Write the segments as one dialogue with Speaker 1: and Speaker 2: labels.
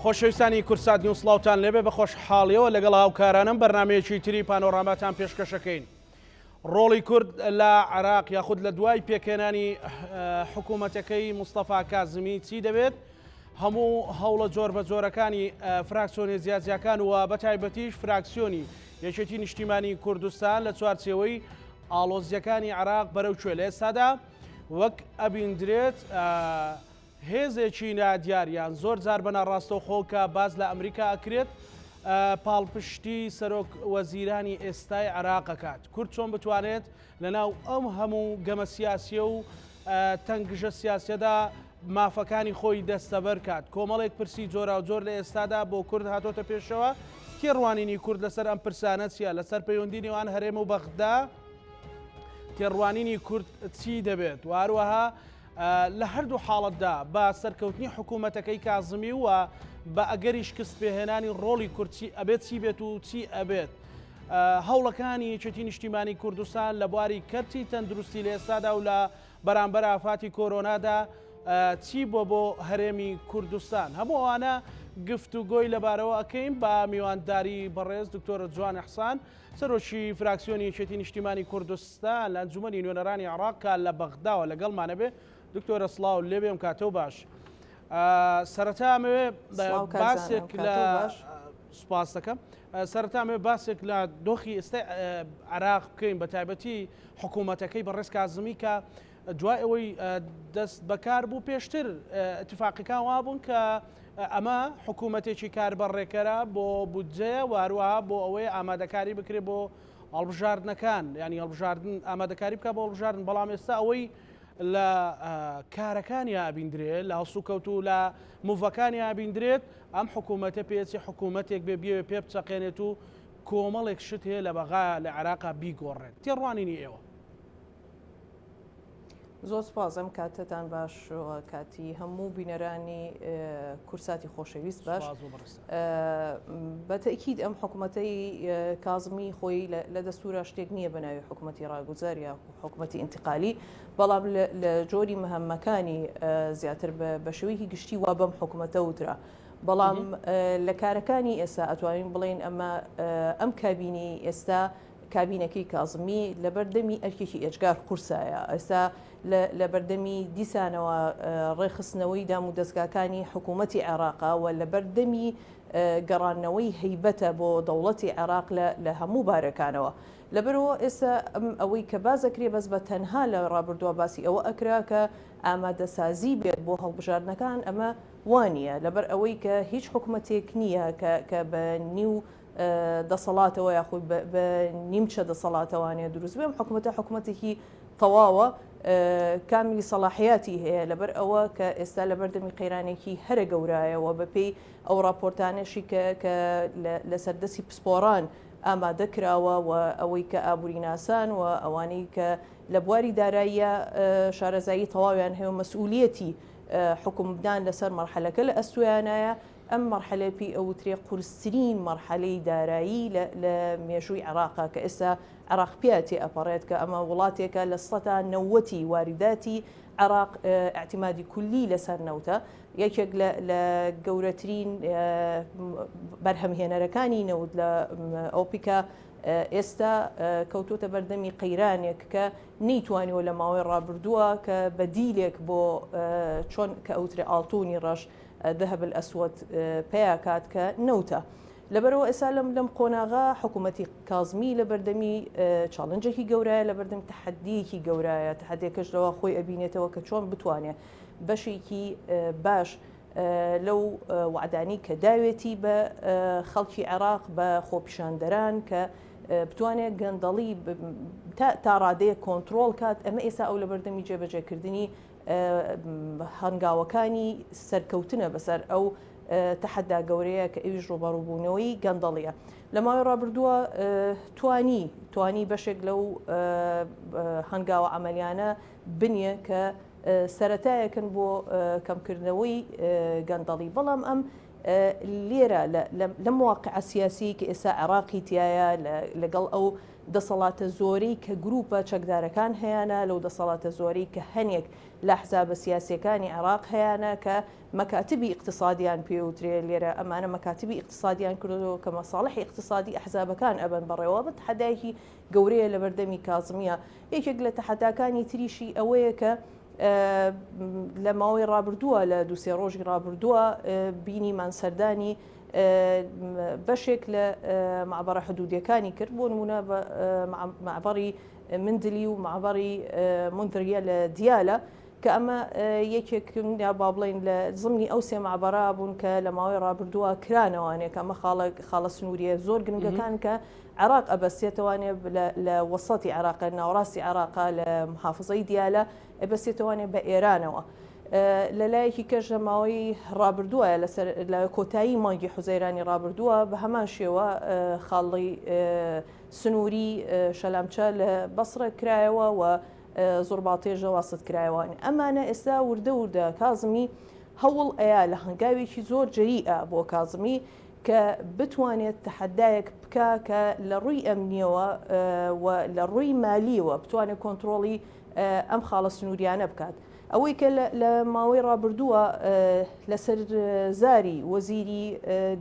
Speaker 1: خۆشەویستانی کوردسات نیوز سڵاوتان لێبێ بە خۆشحاڵیەوە لەگەڵ هاوکارانم بەرنمەیەکی تری پانۆراماتان پێشکەشەکەین. ڕۆڵی کورد لە عێراق یاخود لە دوای پێکهێنانی حکوومەتەکەی مستەفا کازمی چی دەبێت؟ هەموو هەوڵە جۆر بە جۆرەکانی فراکسیۆنە جیاجیاکان و بە تایبەتیش فراکسیۆنی یەکێتی نیشتیمانی کوردستان لە چوارچێوەی ئاڵۆزیەکانی عێراق بەرەو کوێ لە ئێستادا وەک ئەبیندرێت هێزێکی نادیار یان زۆر جار بە ناڕاستەوخۆ کە باس لە ئەمریکا ئەکرێت پاڵپشتی سەرۆک وەزیرانی ئێستای عێراق ئەکات. کورد چۆن بتوانێت لەناو ئەم هەموو گەمە سیاسیە و تەنگژە سیاسیەدا مافەکانی خۆی دەستەبەر کات؟ کۆمەڵێک پرسی جۆراوجۆر لە ئێستادا بۆ کورد هاتۆتە پێشەوە. تێڕوانینی کورد لەسەر ئەم پرسانە چییە؟ لەسەر پەیوەندی نێوان هەرێم و بەغدا تێڕوانینی کورد چی دەبێت؟ و هەروەها لە هەردوو حاڵەتدا بە سەرکەوتنی حکوومەتەکەی کازمی و بە ئەگەری شکست پێهێنانی ڕۆڵی کورد چی ئەبێت چی بێت و چی ئەبێت. هەوڵەکانی یەکێتی نیشتیمانی کوردستان لە بواری کەرتی تەندروستی لە ئێستادا و لە بەرامبەر ئافاتی کۆرۆنادا چی بووە بۆ هەرێمی کوردستان هەموو ئەوانە گفتوگۆی لەبارەوە ئەکەین بە میوانداری بەڕێز دکتۆرە جوان ئەحسان سەرۆکی فراکسیۆنی یەکێتی نیشتیمانی کوردستان لە ئەنجومەنی نوێنەرانی عێراق کە لە بەغداوە لەگەڵمانە بێ دکتۆرە سڵاو لێبێ ئەم کاتەو باش سەرەتا ئەمەوێ باسێک لە سوپاس دەکەم سەرەتا ئەمەوێ باسێک لە دۆخی ئێستای عێراق بکەین بە تایبەتی حکوومەتەکەی بەڕێز کازمی کە دوای ئەوەی دەست بەکار بوو پێشتر اتفاقەکان وابوون کە ئەمە حکوومەتێکی کاربەڕێکەرە بۆ بودجەیە و هەروەها بۆ ئەوەی ئامادەکاری بکرێت بۆ هەڵبژاردنەکان ینی هەڵبژاردن ئامادەکاری بکە بۆ هەڵبژاردن بەڵام ئێستا ئەوەی لە کارەکانی ئابیندرێ لە هەڵسوکەوت و لە موڤەکانی ئابیندرێت ئەم حکوومەتە پێچی حکوومەتێک بێ بێ پێ بچەقێنێت و کۆمەڵێک شت هەیە لە بەغا لە عێراقا بیگۆڕێت تێڕوانینی ئێوە.
Speaker 2: زۆر سپاس ئەم کاتەتان باش کاتی هەموو بینەرانی کورساتی خۆشەویست باش بە تەکیید ئەم حکوومەتەی کازمی خۆی لە دەستورا شتێک نییە بە ناوی حکوومەتی ڕاگوزار یا حکوومەتی ئینتقالی بەڵام لە جۆری مهمەکانی زیاتر بە شێوەیەکی گشتی وا بەم حکوومەتە وترا. بەڵام لە کارەکانی ئێستا ئەتوانین بڵێین ئەمە ئەم کابینەی ئێستا کابینەکەی کازمی لەبەردەمی ئەرکێکی ئێجگار قورسایە ئێستا لەبەردەمی دیسانەوە ڕێکخستنەوەی دام و دەزگاکانی حکوومەتی عێراقا و لەبەردەمی گەڕانەوەی هەیبەتە بۆ دەوڵەتی عێراق لە هەموو بارەکانەوە لەبەرئەوە ئێستا ئەوەی کە باس ئەکرێ بەس بە تەنها لە ڕابردووە باسی ئەوە ئەکرا کە ئامادەسازی بێت بۆ هەڵبژاردنەکان ئەمە وانییە لەبەر ئەوەی کە هیچ حکومەتێک نییە کە کە بە نیو دەسەڵاتەوە یاخود بە نیمچە دەسەڵاتەوانێ دروست بێ ئەم حکومەتە حکومەتێکی تەواوە کامیلی سەڵاحیاتی هەیە لەبەر ئەوە کە ئێستا لەبەردەمی قەیرانێکی هەرە گەورایە و بەپێی ئەو ڕاپۆرتانەشی کە کە لەسەر دەستی پسپۆڕان ئامادە کراوە و ئەوەی کە ئابووریناسان و ئەوانەی کە لە بواری داراییە شارەزایی تەواویان هەیە و مەسئولیەتی حوکمدان لەسەر مەرحەلەکە لە ئەستۆیانایە، ئەم مەرحەلەیە پێی ئەوترێ قورسترین مەرحەلەی دارایی لە لە مێژووی عێراقا کە ئێستا عێراق پیا تێ ئەپەڕێت کە ئەمە وڵاتێکە لە سەتا نەوەتی واریداتی عێراق ئیعتیمادی کولی لەسەر نەوتە یەکێک لە لە گەورەترین بەرهەمهێنەرەکانی نەوت لە ئۆپیکا ئێستا کەوتۆتە بەردەمی قەیرانێک کە نەیتوانیوە لە ماوەی ڕابردووە کە بەدیلێک بۆ چۆن کە ئەوترێ ئاڵتونی ڕەش ذهب الاسود پەیا کات کە نەوتە. لەبەرئەوە ئێستا لەم لەم قۆناغە حکوومەتی کازمی لە بەردەمی challenge ێکی گەورایە لە بەردەم تەحەدییەکی گەورایە تەحەدیەکەش لەوە خۆی ئەبینێتەوە کە چۆن بتوانێ بەشێکی باش لەو وەعدانەی کە داوێتی بە خەڵکی عێراق بە خۆپیشاندەران کە بتوانێت گەندەڵی تا ڕادەیەک کۆنترۆڵ کات ئەمە ئێستا ئەو لەبەردەمی جێبەجێکردنی هەنگاوەکانی سەرکەوتنە بەسەر ئەو تەحەدا گەورەیە کە ئەویش ڕووبەڕووبوونەوەی گەندەڵیە. لە ماوەی ڕابردووە توانی توانی بەشێک لەو هەنگاوە عەمەلیانە بنێ کە سەرەتایەکن بۆ کەمکردنەوەی گەندەڵی بەڵام ئەم. لێرە لەم واقعە سیاسیەی کە ئێستا عێراقی تیایە لەگەڵ ئەو دەسەڵاتە زۆرەی کە گروپە چەکدارەکان هەیانە، لەو دەسەڵاتە زۆرەی کە هەنێک لە ئەحزابە سیاسیەکانی عێراق هەیانە کە مەکاتبی ئیقتسادیان پێوترێ، لێرە ئەمانە مەکاتبی ئیقتسادیان کردووە کە مەساڵحی ئیقتسادی ئەحزابەکان ئەبەن بەڕێوە، ئەمە تەحەدایەکی گەورەیە لەبەردەمی کازمیە. یەکێک لە تەحەداکانی تریشی ئەوەیە کە لە ماوەی ڕابردووە لە دوسێ ڕۆژی ڕابردووە بینیمان سەردانی بەشێک لە مەعبەرە حدودیەکانی کرد بۆ نمونە مەعبەری مندلی و مەعبەری منذریە لە دیالە کە ئەمە یەکێک یا با بڵین لە زمنی ئەو سێ مەعبەرە بوون کە لە ماوەی ڕابردووە کرانەوانێ کە ئەمە خاڵە خاڵە سنووریە زۆر گرنگەکان کە عێراق ئەبەستێتەوانێ لە وەسەتی عێراق ناوەڕاستی عێراقا لە محافزەی دیالە ئەبەستێتەوانێ بە ئێرانەوە. لە لایەکی کەش لە ماوەی ڕابردووە لەسەر لە کۆتایی مانگی حوزەیرانی ڕابردووە بە هەمان شێوە خاڵی سنووری شەلامچە لە بەسرە کرایەوە و زۆرباتێژ لە واسط کرایەوە. ئەمانە ئێستا وردە وردە کازمی هەوڵ ئەیا لە هەنگاوێکی زۆر جەریئە بۆ کازمی کە بتوانێت تەحەدایەک بکا کە لە ڕووی ئەمنیەوە و لە ڕووی مالیەوە بتوانێت کۆنترۆڵی ئەم خاڵە سنووریانە بکات. ئەوەی کە لە ماوەی ڕابردووە لەسەر زاری وەزیری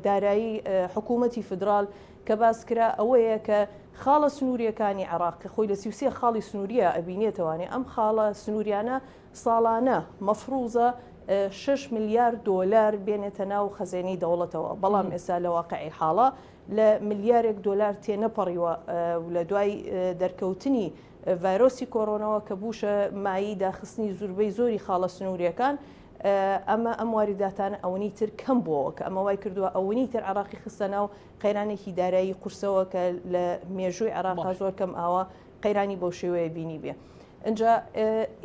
Speaker 2: دارایی حکوومەتی فیدرال کە باس کرا ئەوەیە کە خاڵە سنووریەکانی عێراق کە خۆی لە 33 خاڵی سنووریە ئەبینێتەوانێ ئەم خاڵە سنووریانە ساڵانە مەفروزە شەش ملیار دۆلار بێنێتە ناو خەزێنەی دەوڵەتەوە، بەڵام ئێستا لە واقعی حاڵا لە ملیارێک دۆلار تێنەپەڕیوە و لە دوای دەرکەوتنی ڤایرۆسی کۆرۆنەوە کە بووشە مایەی داخستنی زوربەی زۆری خاڵە سنووریەکان ئەمە ئەم واریداتانە ئەوەنی تر کەم بووەوە کە ئەمە وای کردووە ئەوەنی تر عێراقی خستە ناو قەیرانێکی دارایی قورسەوە کە لە مێژووی عێراقا زۆر کەم ئاوا قەیرانی بەو شێوەیە بینیبێ. ئینجا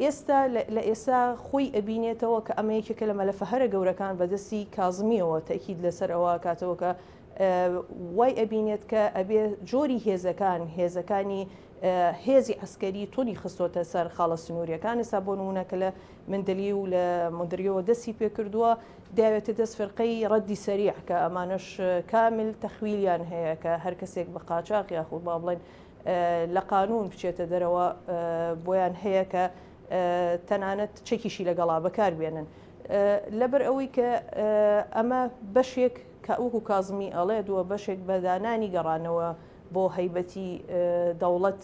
Speaker 2: ئێستا لە ئێستا خۆی ئەبینێتەوە کە ئەمە یەکێکە لە مەلەفە هەرە گەورەکان بەدەستی کازمیەوە تەکید لەسەر ئەوە کاتەوە کە وای ئەبینێت کە ئەبێ جۆری هێزەکان هێزەکانی هێزی عسکەری تونی خستۆتە سەر خاڵە سنووریەکان ئێستا بۆ نمونە کە لە مندلی و لە مندریەوە دەستی پێکردووە داوێتە دەست فرقەی ڕەدی سەریع کە ئەمانەش کامل تەخویلیان هەیە کە هەر کەسێک بە قاچاق یاخود با بڵێن لە قانوون بچێتە دەرەوە بۆیان هەیە کە تەنانەت چەکیشی لەگەڵا بەکار بێنن. لەبەر ئەوەی کە ئەمە بەشێک کە وەکو کازمی ئەڵێ دووە بەشێک بە دانانی گەڕانەوە بۆ هەیبەتی دەوڵەت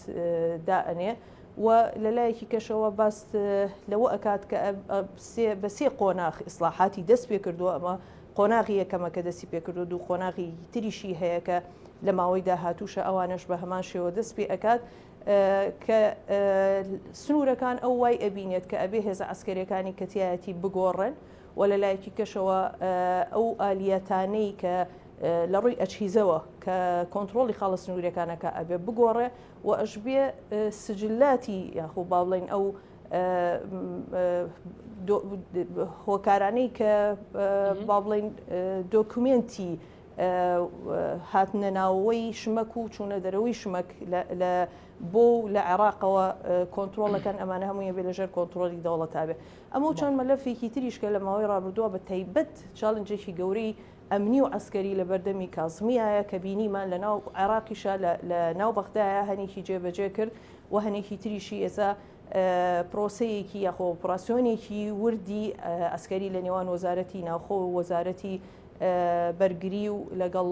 Speaker 2: دائەنێ و لە لایەکی کەشەوە باس لەوە ئەکات کە بە سێ قۆناخ ئیسلاحاتی دەست پێ کردووە ئەمە قۆناغی یەکەمە کە دەستی پێکردو دوو قۆناغی تریشی هەیە کە لە ماوەی داهاتووشە ئەوانەش بە هەمان شێوە دەست پێ ئەکات کە سنوورەکان ئەو وای ئەبینێت کە ئەبێ هێزە عسکەریەکانی کە تایەتی بگۆڕن و لە لایەکی کەشەوە ئەو ئالیەتانەی کە لە ڕووی ئەجهیزەوە کە کۆنتترۆلی خاڵە سنوورەکانەکە ئەبێ بگۆڕێ و ئەشبێ سجلاتی یاخۆ با بڵین ئەو هۆکارانەی کە با بڵین دۆکومێنتی هاتنە ناوەوەی شمەک و چوونە دەرەوەی شمەک لە بۆ لە عێراقەوە کۆنتترۆلەکەن ئەمانە هەمووی بێ لەژێر کۆنتترۆلی دەوڵەتا بێ ئەمە و چەند مەلەفێکی تریش کە لە ماوەی ڕابردووە بە تایبەت challenge ێکی گەورەی ئەمنی و عەسکەری لە بەردەمی کازمیایە کە بینیمان لە ناو عێراقیشا لە ناو بەغدایە هەنێکی جێبەجێ کرد و هەنێکی تریشی ئێستا پرۆسەیەکی یاخۆ ئۆپراسیۆنێکی وردی عەسکەری لە نێوان وەزارەتی ناوخۆ و وەزارەتی بەرگری و لەگەڵ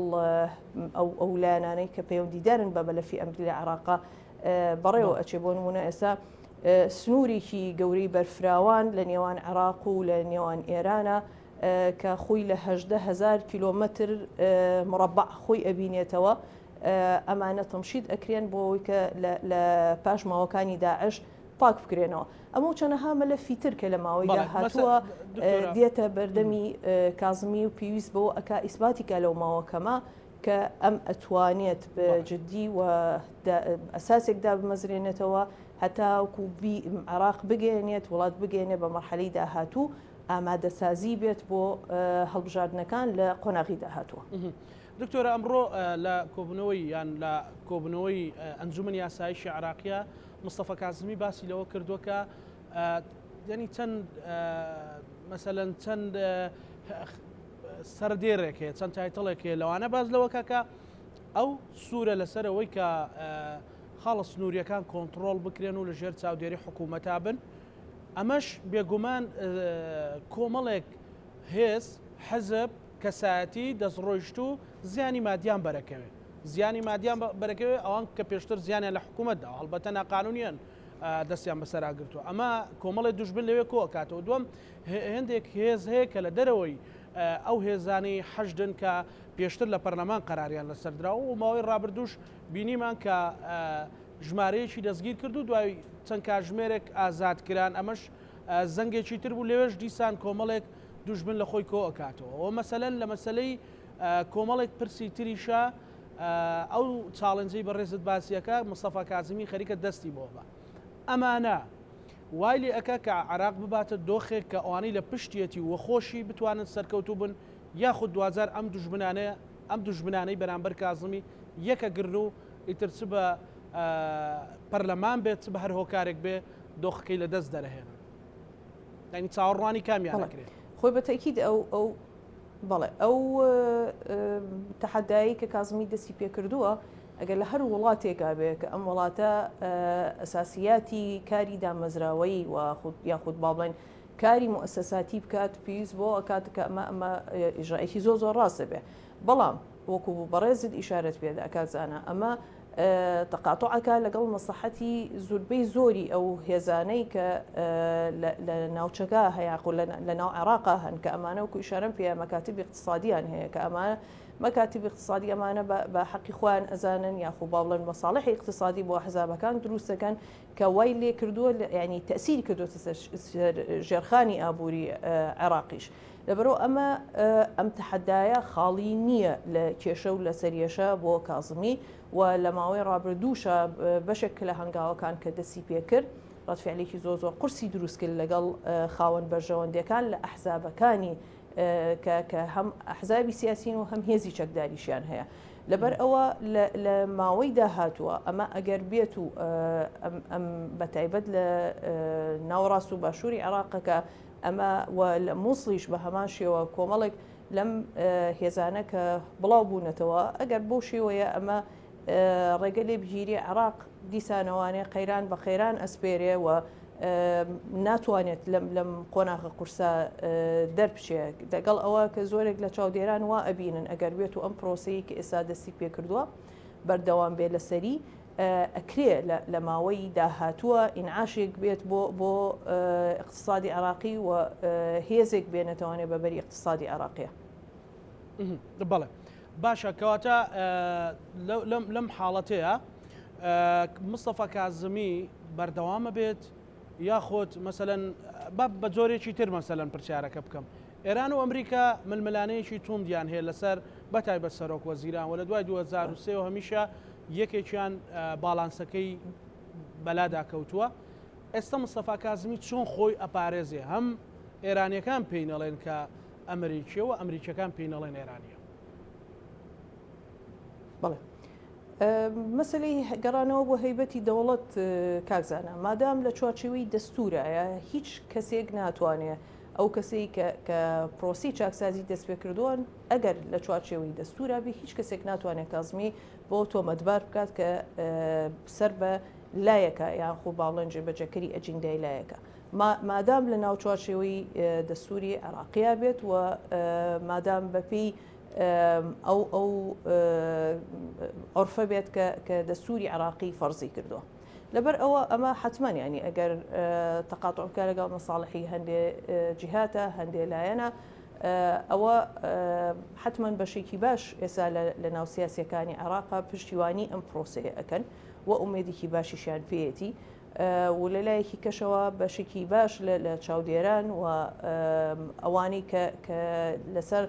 Speaker 2: ئەو ئەو لایەنانەی کە پەیوەندیدارن بە مەلەفی ئەمنی لە عێراقا بەڕێوە ئەچێ بۆ نمونە ئێستا سنوورێکی گەورەی بەرفراوان لە نێوان عێراق و لە نێوان ئێرانە کە خۆی لە 18هزار کیلۆمەتر مڕەبع خۆی ئەبینێتەوە ئەمانە تەمشید ئەکرێن بۆ ئەوەی کە لە پاشماوەکانی داعش پاک بکرێنەوە. ئەمە و چەنەها مەلەفی تر کە لە ماوەی داهاتووە دێتە بەردەمی کازمی و پێویست بەوە ئەکا ئیسباتی کا لەو ماوە کەمە کە ئەم ئەتوانێت بە جدی و ئەساسێک دابمەزرێنێتەوە هەتاوەکو عێراق بگەیەنێت وڵات بگەیەنێت بە مەرحەلەی داهاتوو ئامادەسازی بێت بۆ هەڵبژاردنەکان لە قۆناغی داهاتووە.
Speaker 1: دکتۆرە ئەمڕۆ لە کۆبوونەوەی یان لە کۆبوونەوەی ئەنجومەنی یاسایشی عێراقیە مستەفا کازمی باسی لەوە کردووە کە ینی چەند مەسەلەن چەند سەردێڕێک هەیە چەند title ێک هەیە لەوانە باز لەوە کاکە ئەو سوورە لەسەر ئەوەی کە خاڵە سنووریەکان کۆنتڕۆڵ بکرێن و لەژێر چاودێری حکوومەتا بن ئەمەش بێگومان کۆمەڵێک هێز، حزب، کەسایەتی دەستڕۆیشتوو زیانی مادیان بەرەکەوێ. زیانی مادیان بەرەکەوێ ئەوان کە پێشتر زیانیان لە حکوومەت داوە هەڵبەتە ناقانونیان دەستیان بەسەرا گرتووە. ئەمە کۆمەڵێ دوژمن لەوێ کۆ ئەکاتەوە. دووەم هێندێک هێز هەیە کە لە دەرەوەی ئەو هێزانەی حەشدن کە پێشتر لە پەرلەمان قەراریان لەسەر دراوە و ماوەی ڕابردووش بینیمان کە ژمارەیەکی دەستگیر کرد و دوای چەند کاتژمێرێک ئازاد کران ئەمەش زەنگێکی تر بوو لەوێش دیسان کۆمەڵێک دوژمن لە خۆی کۆ ئەکاتەوە و مەسەلەن لە مەسەلەی کۆمەڵێک پرسی تریشە ئەو challenge ەی بەڕێزت باسیەکە مستەفا کازمی خەریکە دەستی بۆ بە ئەمانە وای لێ ئەکا کە عراق بباتە دۆخێک کە ئەوانەی لە پشتیەتی و خۆشی بتوانن سەرکەوتوو بن یاخود دواجار ئەم دوژمنانەیە ئەم دوژمنانەی بەرامبەر کازمی یەکەگرن و ئیتر چ بە پەرلەمان بێت چ بە هەر هۆکارێک بێ دۆخەکەی لە دەست دەرەهێنن یعنی چاوەڕوانی کامیان ئەکرێ؟
Speaker 2: خۆی بە تەئکید ئەو ئەو بەڵێ ئەو تەحەدایەی کە کازمی دەستی پێکردووە ئەگەر لە هەر وڵاتێکا بێ کە ئەم وڵاتە ئەساسیاتی کاری دامەزراوەیی و خود یاخود با بڵێن کاری موئەسەساتی بکات پێویست بۆ ئەکات کە ئەمە ئەمە ئیجرائێکی زۆر زۆر ڕاست دەبێ بەڵام وەکو بەڕێزت ئیشارەت پێدا کاک زانا ئەمە تەقاتوع ئەکا لەگەڵ مەسڵەحەتی زوربەی زۆری ئەو هێزانەی کە لە ناوچەکە هەیە خۆ لە ناو عێراقا هەن کە ئەمانە وەکو ئیشارەم پێ مەکاتبی اقتصادیان هەیە کە ئەمانە مەکاتبی اقتصادی ئەمانە بە حەقی خۆیان ئەزانن یاخو با بڵێن مەساڵحی اقتصادی بۆ حزابەکان دروست دەکەن کە وای لێ کردووە یعنی تەسیری کردووەتە سەر ژێرخانی ئابووری عێراقیش. لەبەرئەوە ئەمە ئەم تەحەدایە خاڵی نییە لە کێشە و لە سەریەشە بۆ کازمی و لە ماوەی ڕابردووشا بەشێک لە هەنگاوەکان کە دەستی پێکرد ڕەدفعلێکی زۆر زۆر قورسی دروست کرد لەگەڵ خاوەن بەرژەوەندیەکان لە ئەحزابەکانی کە کە هەم ئەحزابی سیاسین و هەم هێزی چەکداریشیان هەیە. لەبەر ئەوە لە ماوەی داهاتووە ئەمە ئەگەر بێت و ئەم بەتایبەت لە ناوەڕاست و باشووری عێراقەکە ئەمە و لە موسڵیش بە هەمان شێوە کۆمەڵێک لەم هێزانە کە بڵاو بوونەتەوە ئەگەر بەو شێوەیە ئەمە ڕێگە لێ بگیرێ عێراق دیسانەوانێ قەیران بە قەیران ئەسپێرێ و ناتوانێت لەم لەم قۆناغە قورسە دەربچێ لەگەڵ ئەوە کە زۆرێک لە چاودێران وا ئەبینن ئەگەر بێت و ئەم پرۆسەی کە ئێستا دەستی پێکردووە بەردەوام بێ لەسەری ئەکرێ لە ماوەی داهاتووە ئینعاشێک بێت بۆ بۆ ئیقتسادی عێراقی و هێزێک بێنێتەوانێ بە بەری ئیقتسادی عێراقیە.
Speaker 1: بەڵێ باشە کەواتە لەم حاڵەتەیە مستەفا کازمی بەردەوامە بێت یاخود مەسەلەن با بە جۆرێکی تر مەسەلەن پرسیارەکە بکەم ئێران و ئەمریکا ململانێیەکی توندیان هەیە لەسەر بەتایبەت سەرۆک وەزیران و لە دوای 2003 و هەمیشە یەکێکیان باڵانسەکەی بەلادا کەوتووە ئێستا مستەفا کازمی چۆن خۆی ئەپارێزێ هەم ئێرانیەکان پێی نەڵێن کە ئەمریکیە و ئەمریکیەکان پێی نەڵێن ئێرانیە.
Speaker 2: بەڵێ مەسەلەی گەڕانەوە بۆ هەیبەتی دەوڵەت کاک زانا مادام لە چوارچێوەی دەستورایە هیچ کەسێک ناتوانێ ئەو کەسەی کە کە پرۆسی چاکسازی دەست پێ کردووە ئەگەر لە چوارچێوەی دەستورا بێ هیچ کەسێک ناتوانێت کازمی بۆ تۆمەتبار بکات کە سەر بە لایەکە یان خۆ باڵێن جێبەجێکەری ئەجیندای لایەکە مادام لە ناو چوارچێوەی دەستوری عێراقیا بێت و مادام بەپێی ئەو ئەو عورفە بێت کە کە دەستوری عێراقی فەرزی کردووە. لەبەر ئەوە ئەمە حتمما ینی ئەگەر تەقاتع بکە لەگەڵ مەساڵحی هەندێ جیهاتە هەندێ لایەنە ئەوە حتمما بەشێکی باش ئێستا لە ناو سیاسەکانی عێراقا پشتیوانی ئەم پرۆسەیە ئەکەن و ئومێدێکی باشیشیان پێیەتی و لە لایەکی کەشەوە بەشێکی باش لە چاودێران و ئەوانەی کە لەسەر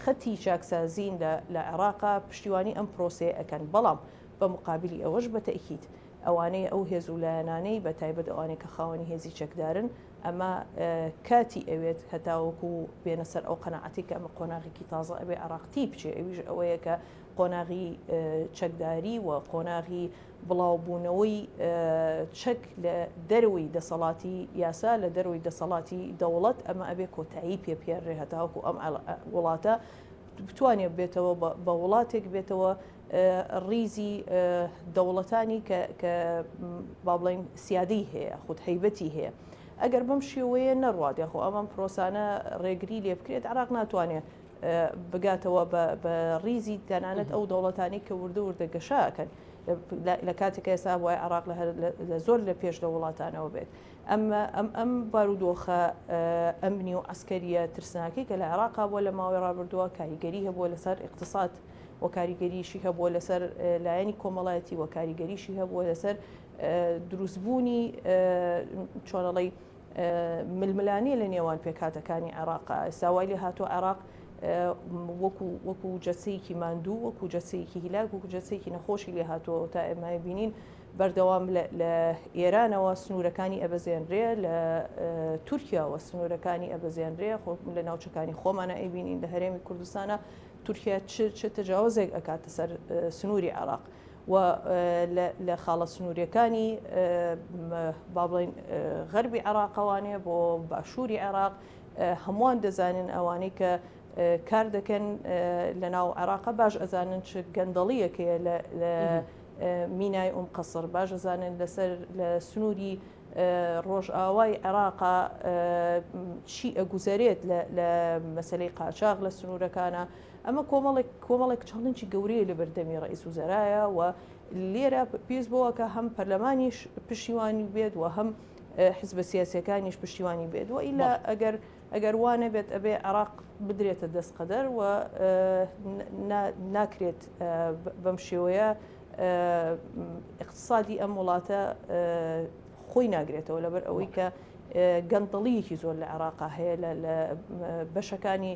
Speaker 2: خەتی چاکسازین لە عێراقا پشتیوانی ئەم پرۆسەیە ئەکەن، بەڵام بە موقابیلی ئەوەش بە تەئکید. ئەوانەی ئەو هێز و لایەنانەی بە تایبەت ئەوانەی کە خاوەنی هێزی چەکدارن ئەمە کاتی ئەوێت هەتاوەکو بێنە سەر ئەو قەناعەتەی کە ئەمە قۆناغێکی تازە ئەبێ عێراق تی بچێ ئەویش ئەوەیە کە قۆناغی چەکداری و قۆناغی بڵاوبوونەوەی چەک لە دەرەوەی دەسەڵاتی یاسا لە دەرەوەی دەسەڵاتی دەوڵەت ئەمە ئەبێ کۆتایی پێ بهێنرێ هەتاوەکو ئەم وڵاتە بتوانێت بێتەوە بە وڵاتێک بێتەوە ڕیزی دەوڵەتانی کە با بڵێین سیادەی هەیە خود هەیبەتی هەیە ئەگەر بەم شێوەیە نەڕوات یاخۆ ئەمەم پرۆسانە ڕێگری لێ بکرێت عراق ناتوانێت بگاتەوە بە ڕیزی تەنانەت ئەو دەوڵەتانی کە وردە وردە گەشاکەن لە کاتێک ئێستا وای عراق لە زۆر لە پێش لە وڵاتانەوە بێت ئەمە ئەم ئەم بارودۆخە ئەمنی و عسکەریە ترسناکەی کە لە عێراقا بووە لە ماوەی ڕابردووە کاریگەری هەبووە لەسەر اقتصاد و کاریگەریشی هەبووە لەسەر لایەنی کۆمەڵایەتی و کاریگەریشی هەبووە لەسەر دروستبوونی چۆنەڵی ململانێ لە نێوان پێکهاتەکانی عێراق ئێستا وای لێ هاتووە عێراق وەکو وەکو جەسەیەکی ماندوو وەکو جەسەیەکی هیلاک وەکو جەسەیەکی نەخۆشی لێ هاتووە تا ئێمە بینین بەردەوام لە ئێرانەوە سنوورەکانی ئەبەزێنرێ لە تورکیاوە سنوورەکانی ئەبەزێنرێ خۆ لە ناوچەکانی خۆمانە ئەیبینین لە هەرێمی کوردستانە تورکیا چ چ تەجاوزێک ئەکاتە سەر سنووری عێراق و لە خاڵە سنووریەکانی با بڵێین غەربی عێراقەوانێ بۆ باشووری عێراق هەمووان دەزانن ئەوانەی کە کار دەکەن لە ناو عێراقە باش ئەزانن چ گەندەڵیەکەیە لە مینای ئوم قەسر باش ئەزانن لەسەر لە سنووری ڕۆژئاوای عێراقا چی ئەگوزەرێت لە مەسلەی قاچاغ لە سنوورەکانە ئەمە کۆمەڵێک کۆمەڵێک challenge ی گەورەیە لە بەردەمی ڕئیس وزەرایە و لێرە پێویست بۆوە کە هەم پەرلەمانیش پشتیوانی بێت و هەم حزبە سیاسیەکانیش پشتیوانی بێت و ئیلا ئەگەر ئەگەر وا نەبێت ئەبێ عێراق بدرێتە دەست قەدەر و ناکرێت بەم شێوەیە اقتصادی ئەم وڵاتە خۆی ناگرێتەوە لەبەر ئەوەی کە گەندەڵیەکی زۆر لە عێراقا هەیە لە بەشەکانی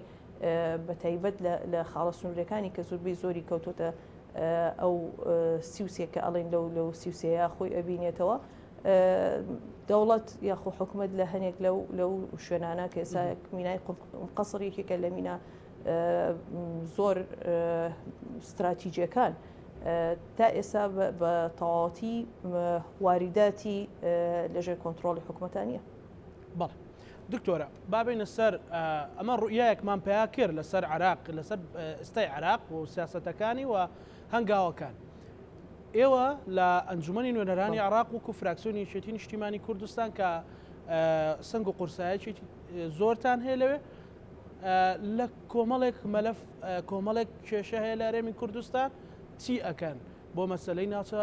Speaker 2: بە تایبەت لە خاڵە سنوورەکانی کە زۆربەی زۆری کەوتۆتە ئەو سیوسێ کە ئەڵێن لەو لەو سیوسەیە خۆی ئەبینێتەوە دەوڵەت یاخۆ حکومت لە هەنێک لەو لەو شوێنانە کە ئێستا مینای قەسڕ یەکێکە لە مینا زۆر ستراتیجیەکان تا ئێستا بە تەواوەتی واریداتی لەژێر کۆنتترۆلی حکومەتان نیە.
Speaker 1: بەڵێ دکتۆرە با بینە سەر ئەمە ڕوئیایەکمان پیا کرد لەسەر عراق لەسەر ئێستای عراق و سیاستەکانی و هەنگاوەکان. ئێوە لە ئەنجومەنی نوێنەرانی عراق وەکو فراکسیۆنی یەکێتی نیشتیمانی کوردستان کە سنگ و قورسایەکی زۆرتان هەیە لەوێ لە کۆمەڵێک مەلەف کۆمەڵێک کێشە هەیە لە هەرێمی کوردستان چی ئەکەن بۆ مەسلەی ناوچە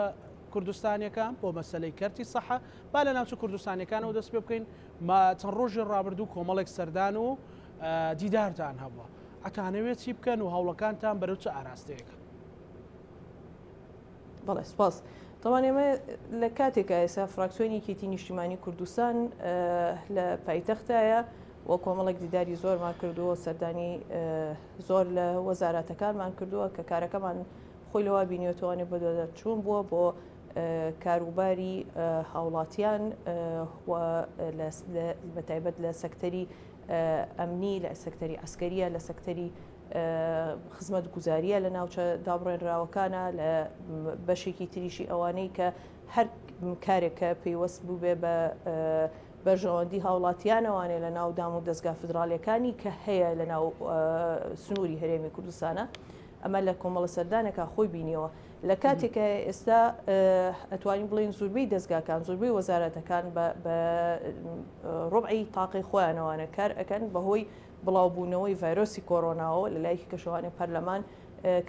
Speaker 1: کوردستانیەکان بۆ مەسلەی کەرتی سەحە با لە ناوچە کوردستانیەکانەوە دەست پێ بکەین ما چەند ڕۆژی ڕابردوو کۆمەڵێک سەردان و دیدارتان هەبووە ئەتانەوێت چی بکەن و هەوڵەکانتان بەرەو چ ئاراستەیەکە؟
Speaker 2: بەڵێ سپاس. تەوان ئێمە لە کاتێکا ئێستا فراکسیۆنی یەکێتی نیشتیمانی کوردستان لە پایتەختایە و کۆمەڵێک دیداری زۆرمان کردووە سەردانی زۆر لە وەزاراتەکانمان کردووە کە کارەکەمان خۆی لەوا بینیوەتوانێ بەدواداچوون بووە بۆ کاروباری هاوڵاتیان و بە تایبەت لە سەکتەری ئەمنی لە سەکتەری عسکەریە لە سەکتەری خزمەتگوزارییە لە ناوچە دابڕێنراوەکانە، لە بەشێکی تریشی ئەوانەی کە هەر کارێک کە پەیوەست بووبێ بە بەرژەوەندی هاوڵاتیانەوانێ لە ناو دام و دەزگا فیدراڵیەکانی کە هەیە لە ناو سنووری هەرێمی کوردستانە ئەمە لە کۆمەڵە سەردانێکا خۆی بینیەوە لە کاتێکە ئێستا ئەتوانین بڵێن زۆربەی دەزگاکان زۆربەی وەزارەتەکان بە ڕبعی تاقی خۆیانەوانە کار ئەکەن بەهۆی بڵاوبوونەوەی ڤایرۆسی کۆرۆناوە، لە لایەکی کەشەوانێ پەرلەمان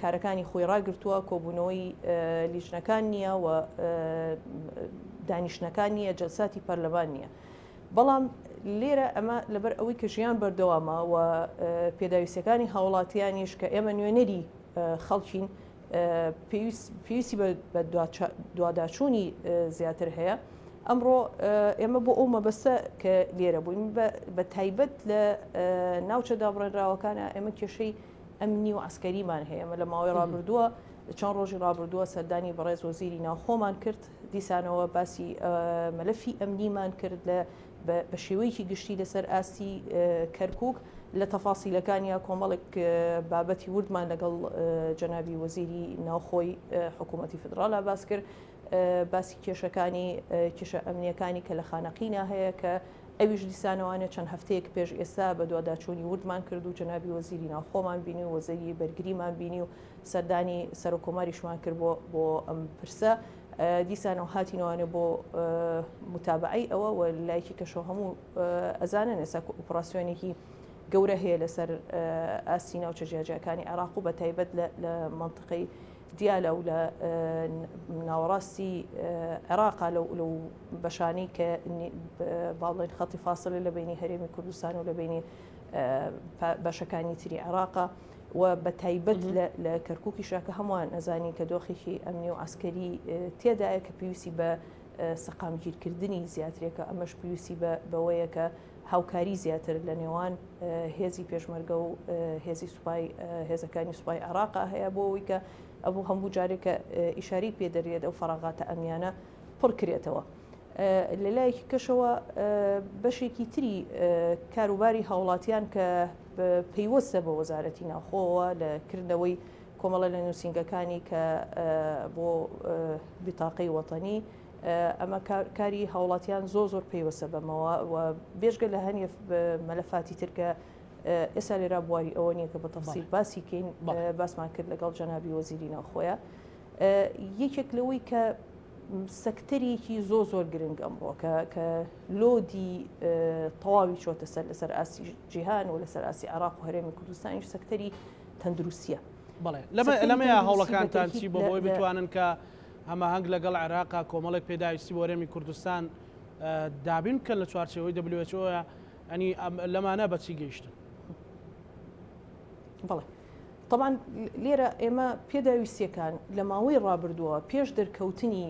Speaker 2: کارەکانی خۆی ڕاگرتووە، کۆبوونەوەی لیژنەکان نییە و دانیشتنەکان نییە، جەلساتی پەرلەمان نییە. بەڵام لێرە ئەمە لەبەر ئەوەی کە ژیان بەردەوامە و پێداویستیەکانی هاوڵاتیانیش کە ئێمە نوێنەری خەڵکین پێویستی بە دواداچوونی زیاتر هەیە. ئەمڕۆ ئێمە بۆ ئەو مەبەستە کە لێرە بووین بە تایبەت لە ناوچە دابڕێنراوەکانە ئێمە کێشەی ئەمنی و عەسکەریمان هەیە. ئێمە لە ماوەی ڕابردووە، لە چەند ڕۆژی ڕابردووە سەردانی بەڕێز وەزیری ناوخۆمان کرد، دیسانەوە باسی مەلەفی ئەمنیمان کرد لە بە شێوەیەکی گشتی لەسەر ئاستی کەرکووک، لە تەفاسیلەکانیا کۆمەڵێک بابەتی وردمان لەگەڵ جەنابی وەزیری ناوخۆی حکوومەتی فیدراڵا باس کرد. باسی کێشەکانی کێشە ئەمنیەکانی کە لە خانەقینا هەیە کە ئەویش دیسانەوانێ چەند هەفتەیەک پێش ئێستا بەدواداچوونی وردمان کرد و جەنابی وەزیری ناوخۆمان بینی و وەزیری بەرگریمان بینی و سەردانی سەرۆککۆماریشمان کرد بۆ بۆ ئەم پرسە دیسانەوە هاتینەوانێ بۆ متابعەی ئەوە و لایکی کەشەوە هەموو ئەزانن ئێستا ئۆپراسیۆنێکی گەورە هەیە لەسەر ئاستی ناوچە جیاجیاکانی عێراق و بە تایبەت لە منطقەی دیالە و لە ناوەڕاستی عێراقا لەو لەو بەشانەی کە با بڵێین خەتی فاسلە لە بینی هەرێمی کوردستان و لە بینی بەشەکانی تری عێراقا و بە تایبەت لە کەرکووکیشا کە هەمووان ئەزانین کە دۆخێکی ئەمنی و عسکەری تێدایە کە پێویستی بە سەقامگیرکردنی زیاترێکە ئەمەش پێویستی بەوەیە کە هاوکاری زیاتر لە نێوان هێزی پێشمەرگە و هێزی سوپای هێزەکانی سوپای عێراقا هەیە بۆ ئەوەی کە ئەبوو هەموو جارێک کە ئیشارەی پێ دەرێت ئەو فەراغاتە ئەمنیانە پڕ کرێتەوە. لە لایەکی کەشەوە بەشێکی تری کاروباری هاوڵاتیان کە پەیوەستە بە وەزارەتی ناوخۆوە لە کردنەوەی کۆمەڵە لە نووسینگەکانی کە بۆ بیتاقەی وەتەنی ئەمە کاری هاوڵاتیان زۆر زۆر پەیوەستە بەمەوە و بێژگە لە هەنیە مەلەفاتی تر کە ئێستا لێرا بواری ئەوە نییە کە بە تەفسیل باسی کەین باسمان کرد لەگەڵ جەنابی وەزیری ناوخۆیە یەکێک لەوەی کە سەکتەرێکی زۆر زۆر گرنگ ئەمڕۆ کە کە لۆدی تەواوی چۆتە سەر لەسەر ئاستی جیهان و لەسەر ئاستی عراق و هەرێمی کوردستانیش سەکتەری تەندروستیە.
Speaker 1: بەڵێ لەمەیا هەوڵەکانتان چی بۆ بۆی بتوانن کە هەماهەنگ لەگەڵ عێراقا کۆمەڵێک پێداویستی بۆ هەرێمی کوردستان دابین بکەن لە چوارچێوەی WHO ئەنی لەمانە بەچی گەیشتن؟
Speaker 2: بەڵێ طبعا لێرە ئێمە پێداویستیەکان لە ماوەی ڕابردووە پێش دەرکەوتنی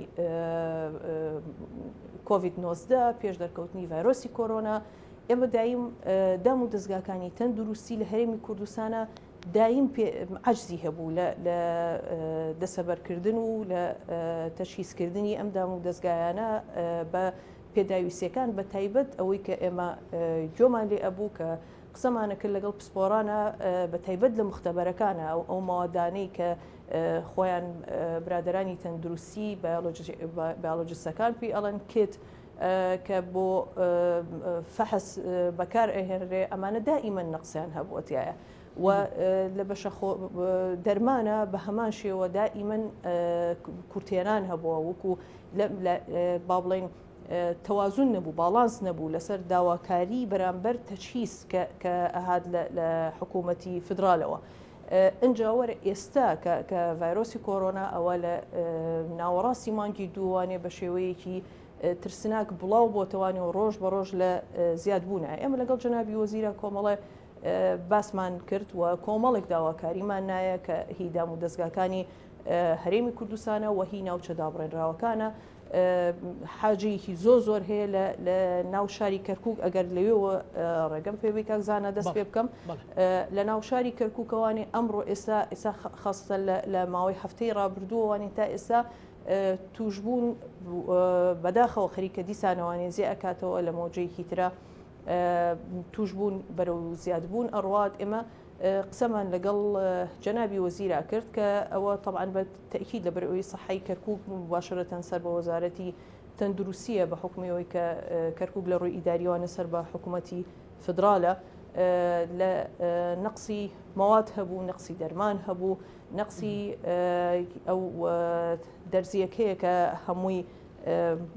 Speaker 2: کۆڤید 19 پێش دەرکەوتنی ڤایرۆسی کۆرۆنا ئێمە دایم دام و دەستگاکانی تەندروستی لە هەرێمی کوردستانە دایم عەجزی هەبوو لە لە دەسەبەرکردن و لە تەشهیزکردنی ئەم دام و دەزگایانە بە پێداویستیەکان بە تایبەت ئەوەی کە ئێمە گوێمان لێ ئەبوو کە قسەمانە کرد لەگەڵ پسپۆرانە بە تایبەت لە مختبەرەکانە ئەو ئەو مەوادانەی کە خۆیان برادرانی تەندروستی بایۆلۆجیستەکان پێی ئەڵێن کت کە بۆ فەحس بەکار ئەهێنرێ ئەمانە دائیمەن نەقسیان هەبووە تایە و لە بەشە دەرمانە بە هەمان شێوە دائیمەن کورتێنان هەبووە وەکو با بڵین تەوازن نەبوو باڵانس نەبوو لەسەر داواکاری بەرامبەر تەچهیز کە ئەهات لە حکوومەتی فیدرالەوە. ئینجا وەرە ئێستا کە کە ڤایرۆسی کۆرۆنا ئەوە لە ناوەڕاستی مانگی دووانێ بە شێوەیەکی ترسناک بڵاو بۆتەوانی و ڕۆژ بە ڕۆژ لە زیادبوونە ئێمە لەگەڵ جەنابی وەزیرە کۆمەڵێ باسمان کرد و کۆمەڵێک داواکاریمان نایە کە هی دام و دەستگاکانی هەرێمی کوردستانە و هی ناوچە دابڕێنراوەکانە حاجەیەکی زۆر زۆر هەیە لە ناو شاری کەرکک ئەگەر لەوێوە ڕێگەم پێ کاک زانا دەست پێ بکەم لە ناو شاری کەرککەوانی ئەمڕۆ ئێستا ئێستا خاستە لە ماوەی هەفتەی ڕابردووەوانی تا ئێستا توشببوون بەداخەوە خەریکە دیسانەوانی زیێ ئەکاتەوە لە مۆجەیەکی ترە توشببوون بەرەو زیادبوون ئەڕوات ئێمە قسەمان لەگەڵ جەنابی وەزیرا کرد کە ئەوە تەبعەن بە تەئکید لەبەر ئەوەی سەحەی کەرکوک موباشەرەتەن سەر بە وەزارەتی تەندروستیە بە حوکمی ئەوەی کە کەرکوک لە ڕووی ئیداریەوانە سەر بە حکوومەتی فدرالە لە نەقسی مەواد هەبوو نەقسی دەرمان هەبوو نەقسی ئەو دەرزیەکەیە کە هەمووی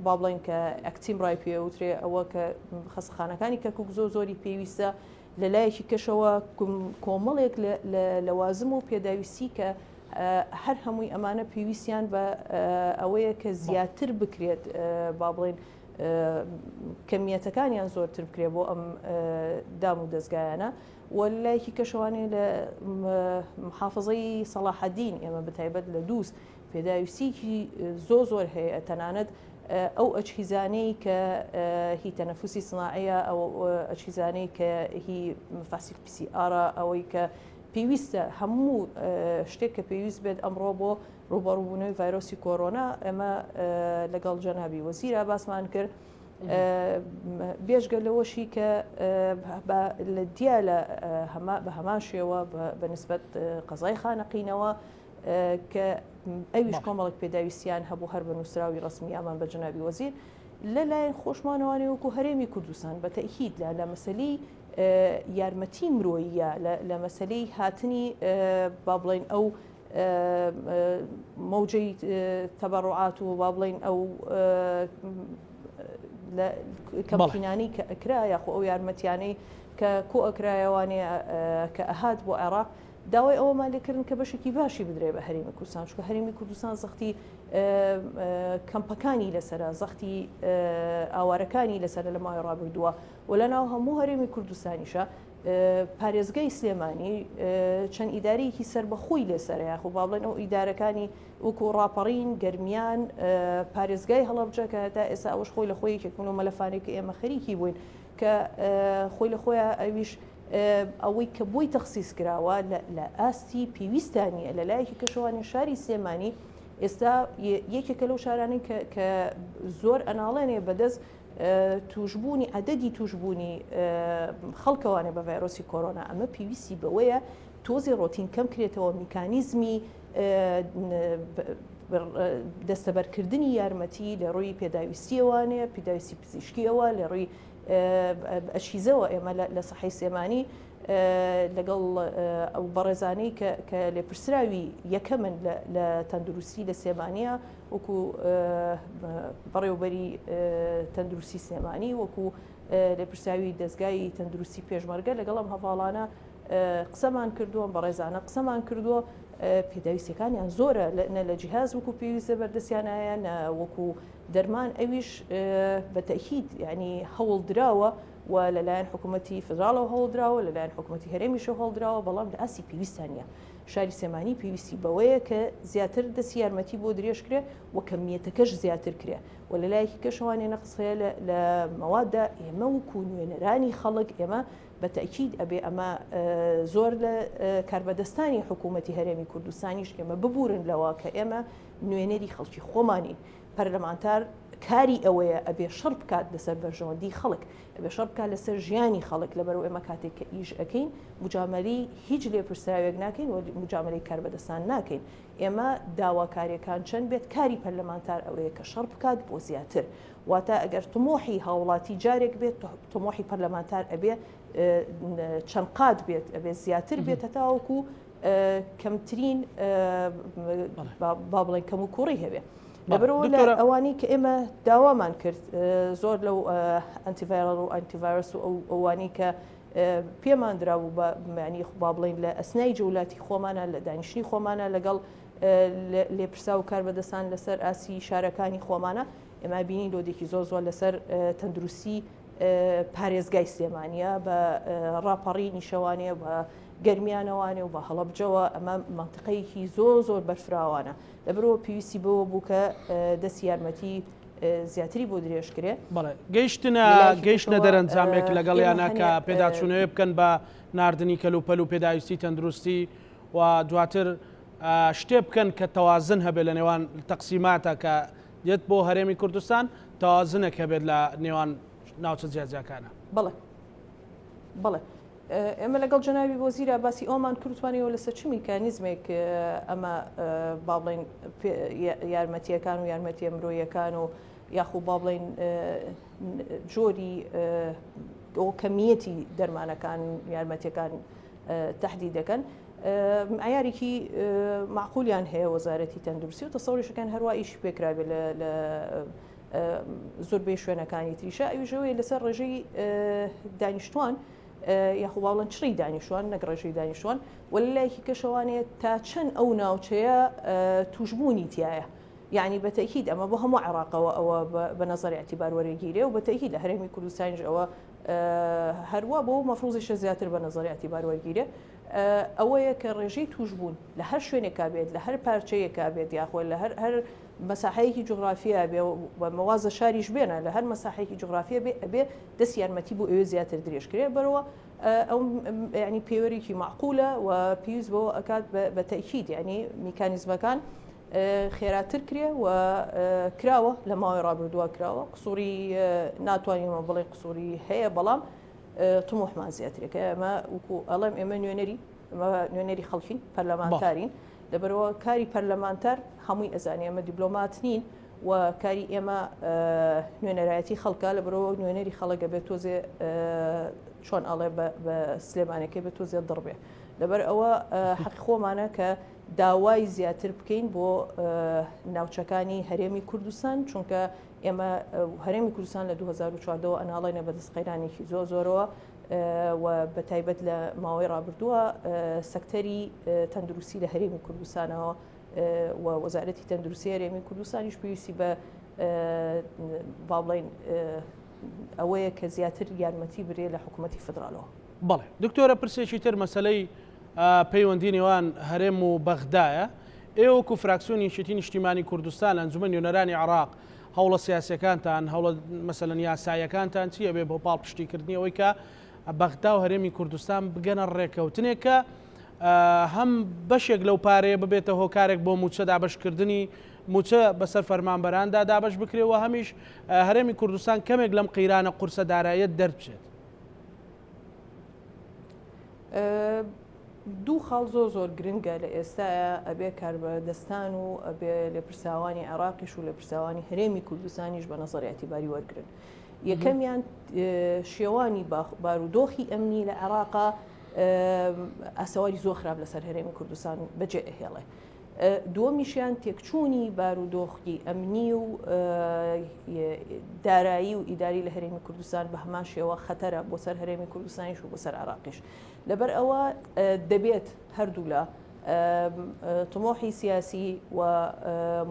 Speaker 2: با بڵین کە ئەکتیم ڕای پێوترێ ئەوە کە خەسخانەکانی کەرکک زۆر زۆری پێویستە لە لایەکی کەشەوە کۆمەڵێک لە لەوازم و پێداویستی کە هەر هەمووی ئەمانە پێویستیان بە ئەوەیە کە زیاتر بکرێت با بڵێن کەمیەتەکانیان زۆرتر بکرێت بۆ ئەم دام و دەستگایانە و لایەکی کەشەوانێ لە محافظەی سەڵاحەدین ئێمە بەتایبەت لە دووست پێداویستیکی زۆ زۆر هەیە تەنانەت ئەو ئەجهیزانەی کە هی تەنەفوسی سناعیە ئەو ئەجهیزانەی کە هی فەحسی PCR ئەوەی کە پێویستە هەموو شتێک کە پێویست بێت ئەمڕۆ بۆ ڕووبەڕووبوونەوەی ڤایرۆسی کۆرۆنا ئێمە لەگەڵ جەنابی وەزیرا باسمان کرد بێژگە لەوەشی کە لە دیالە بە هەمان شێوە بە نسبەت قەزای خانەقینەوە کە ئەویش کۆمەڵک پێداویستیان هەبوو هەر بە نووسراوی ڕسمیامان بە جەنابی وەزیر لەلایەن خۆشمانەوانێ وەکو هەرێمی کوردستان بە تەئکید لە لە مەسەلەی یارمەتی مرۆییە لە مەسەلەی هاتنی با بڵێن ئەو مەوجەی تەبەڕعات و با بڵێن ئەو کەمپینانی کە ئەکرا یاخۆ ئەو یارمەتیانەی کە کۆ ئەکرایەوانێ کە ئەهات بۆ عێراق داوای ئەوەمان لێکردن کە بەشێکی باشی بدرێ بە هەرێمی کوردستان چونکە هەرێمی کوردستان زەختی کەمپەکانی لەسرە زەختی ئاوارەکانی لەسرە لە ماوەی ڕابردووە و لە ناو هەموو هەرێمی کوردستانیشە پارێزگای سلێمانی چەند ئیدارەیەکی سەربەخۆی لەسەرە یاخۆ با بڵێن ئەو ئیدارەکانی وەکو ڕاپەڕین گەرمیان پارێزگای هەڵەبجە کە تا ئێستا ئەوەش خۆی لە خۆی یەکێک لەو مەلەفانەی کە ئێمە خەریکی بووین کە خۆی لە خۆیان ئەویش ئەوەی کە بۆی تەخسیس کراوە لە ئاستی پێویستدا نییە لە لایەکی کەشەوانی شاری سلێمانی ئێستا یەکێکە لەو شارانەی کە زۆر ئەناڵێنێ بەدەست توشببوونی عدەدی توشببوونی خەڵکەوانێ بە ڤایرۆسی کۆرۆنا ئەمە پێویستی بەوەیە تۆزی ڕۆتین کەم کرێتەوە میکانیزمی دەستەبەرکردنی یارمەتی لە ڕووی پێداویستیەوانێ پێداویستی پزیشکیەوە لە ڕووی ئەشیزەوە ئێمە لە سەحەی سلێمانی لەگەڵ ئەو بەڕێزانەی کە لێپرسراوی یەکەمن لە تەندروستی لە سلێمانیە وەکو بەڕێوبەری تەندروستی سلێمانی وەکو لێپرسراوی دەستگای تەندروستی پێشمەرگە لەگەڵ ئەم هەڤاڵانە قسەمان کردووە بەڕێزانە قسەمان کردووە پێداویستەکانیان زۆرە نە لە جیهاز وەکو پێویستە بەردەستیانایە نە وەکو دەرمان ئەویش بە تەئکید یانی هەوڵ دراوە و لەلایەن حکوومەتی فدراڵەوە هەوڵ دراوە لەلایەن حکوومەتی هەرێمیشەوە هەوڵ دراوە بەڵام لە ئاستی پێویستان نییە شاری سلێمانی پێویستی بەوەیە کە زیاتر دەستی یارمەتی بۆ درێژ کرێ و کەمیەتەکەش زیاتر کرێ و لە لایەکی کەشەوانێ نەقس هەیە لە مەواددا ئێمە وەکو نوێنەرانی خەڵک ئێمە بە تەئکید ئەبێ ئەمە زۆر لە کاربەدەستانی حکوومەتی هەرێمی کوردستانیش ئێمە ببورن لەوە کە ئێمە نوێنەری خەڵکی خۆمانین پەرلەمانتار کاری ئەوەیە ئەبێ شەڕ بکات لەسەر بەرژەوەندی خەڵک ئەبێ شەڕ بکات لەسەر ژیانی خەڵک لەبەرئەوە ئێمە کاتێک کە ئیش ئەکەین مجامەلەی هیچ لێپرسراوێک ناکەین و مجامەلەی کاربەدەستان ناکەین ئێمە داواکاریەکان چەند بێت کاری پەرلەمانتار ئەوەیە کە شەڕ بکات بۆ زیاتر واتە ئەگەر تمۆحی هاوڵاتی جارێک بێت تمۆحی پەرلەمانتار ئەبێ چەند قات بێت ئەبێ زیاتر بێت هەتاوەکو کەمترین با بڵێن کەم و کوڕی هەبێ. لەبەرەوە لە ئەوانەی کە ئێمە داوامان کرد زۆر لەو antiviral و antivirus و ئەو ئەوانەی کە پێمان درابوو بە معنی با بڵین لە ئەسنای جەولاتی خۆمانە لە دانیشتنی خۆمانە لەگەڵ لێپرسا و کار بەدەستان لەسەر ئاسی شارەکانی خۆمانە ئێمە بینی load ێکی زۆر زۆر لەسەر تەندروستی پارێزگای سلێمانە بە ڕاپەڕینی شەوانێ بە گەرمیانەوانێ و بە هەڵەبجەوە ئەمە مەنتقەیەکی زۆر زۆر بەرفراوانە لەبەرئەوە پێویستی بەوە بوو کە دەستی یارمەتی زیاتری بۆ درێژ کرێ.
Speaker 1: بەڵێ گەیشتنە گەیشتنە دەرەنجامێک لەگەڵیانە کە پێداچوونەوەی بکەن بە ناردنی کەلوپەل و پێداویستی تەندروستی و دواتر شتێ بکەن کە تەوازن هەبێت لە نێوان تەقسیماتە کە دێت بۆ هەرێمی کوردستان تەوازنێک هەبێت لە نێوان ناوچە جیاجیاکانە.
Speaker 2: بەڵێ بەڵێ ئێمە لەگەڵ جەنابی وەزیرا باسی ئەومان کرد توانیەوە لەسەر چ میکانیزمێک ئەمە با بڵێن یارمەتیەکان و یارمەتیە مرۆیەکان و یاخو با بڵێن جۆری کەمیەتی دەرمانەکان یارمەتیەکان تهدید دەکەن معیارێکی معقولیان هەیە وەزارەتی تەندروستی و تەسەوریشەکان هەروە ئیشی پێکرابێت لە زۆربەی شوێنەکانی تریشە ئەویشەوەی لەسەر ڕێژەی دانیشتوان یاخۆ باڵەن چڕی دانیشتوان نەک ڕێژەی دانیشتوان و لە لایەکی کەشەوانەیە تا چەند ئەو ناوچەیە توشببوونی تایە یعنی بە تەکید ئەمە بۆ هەموو عێراقەوە ئەوە بە نظر اعتبار وەرەگیرێ و بە تەکید لە هەرێمی کوردستانیش ئەوە هەروە بۆ مەفروزیشە زیاتر بە نظر اعتبار وەرگیرێ. ئەوەیە کە ڕێژەی تووشبوون لە هەر شوێنێکا بێت، لە هەر پارچەیەکا بێت یاخۆ لە هەر هەر مەساحەیەکی جوغرافیا بێ و مەواز لە شاریش بێنە لە هەر مەساحەیەکی جوغرافیا بێ ئەبێ دەست یارمەتی بۆ ئەوێ زیاتر درێژ کرێ بەرەوە ئەو یعنی پێوەرێکی مەعقولە و پێویست بەوە ئەکات بە تەئکید یعنی میکانیزمەکان خێراتر کرێ و کراوە لە ماوەی ڕابردووە کراوە قسووری ناتوانین بڵێ قسووری هەیە بەڵام تموحمان زیاترە کە ئێمە وەکو ئەڵێم ئێمە نوێنەری ئێمە نوێنەری خەڵکین پەرلەمانتارین لەبەرەوە کاری پەرلەمانتار هەمووی ئەزانێ ئێمە دیبلۆمات نین و کاری ئێمە نوێنەرایەتی خەڵکە لەبەرەوە نوێنەری خەڵک ئەبێت تۆزێ چۆن ئەڵێ بە سلێمانەکەی بێت تۆزێ دڕبێ لەبەر ئەوە حەقی خۆمانە کە داوای زیاتر بکەین بۆ ناوچەکانی هەرێمی کوردستان چونکە ئێمە هەرێمی کوردستان لە 2014 ەوە ئەناڵێنە بەدەست قەیرانێکی زۆر زۆرەوە و بە تایبەت لە ماوەی ڕابردووە سەکتەری تەندروستی لە هەرێمی کوردستانەوە و وەزارەتی تەندروستی هەرێمی کوردستانیش پێویستی بە با بڵین ئەوەیە کە زیاتر یارمەتی برێ لە حکوومەتی فدرالەوە.
Speaker 1: بەڵێ دکتۆرە پرسێکی تر مەسلەی پەیوەندی نێوان هەرێم و بەغدایە، ئێوە وەکو فراکسیۆنی یەکێتی نیشتیمانی کوردستان لە ئەنجومەنی نوێنەرانی عێراق هەوڵە سیاسیەکانتان، هەوڵە مەسەلەن یاساییەکانتان چی ئەبێ بۆ پاڵپشتیکردنی ئەوەی کە بەغدا و هەرێمی کوردستان بگەنە ڕێکەوتنێک کە هەم بەشێک لەو پارەیە ببێتە هۆکارێک بۆ مووچە دابەشکردنی مووچە بەسەر فەرمانبەراندا دابەش بکرێ و هەمیش هەرێمی کوردستان کەمێک لەم قەیرانە قورسە داراییە دەربچێت؟
Speaker 2: دوو خاڵ زۆر زۆر گرنگە لە ئێستایا ئەبێ کاربەدەستان و ئەبێ لێپرساوانی عێراقیش و لێپرساوانی هەرێمی کوردستانیش بە نەزەر ئیعتیباری وەرگرن. یەکەمیان شێوانی بارودۆخی ئەمنی لە عێراقا ئاسەواری زۆر خراپ لەسەر هەرێمی کوردستان بەجێ ئەهێڵێ. دووەمیشیان تێکچوونی بارودۆخی ئەمنی و دارایی و ئیداری لە هەرێمی کوردستان بە هەمان شێوە خەتەرە بۆ سەر هەرێمی کوردستانیش و بۆ سەر عێراقیش. لەبەر ئەوە دەبێت هەردوولا تمۆحی سیاسی و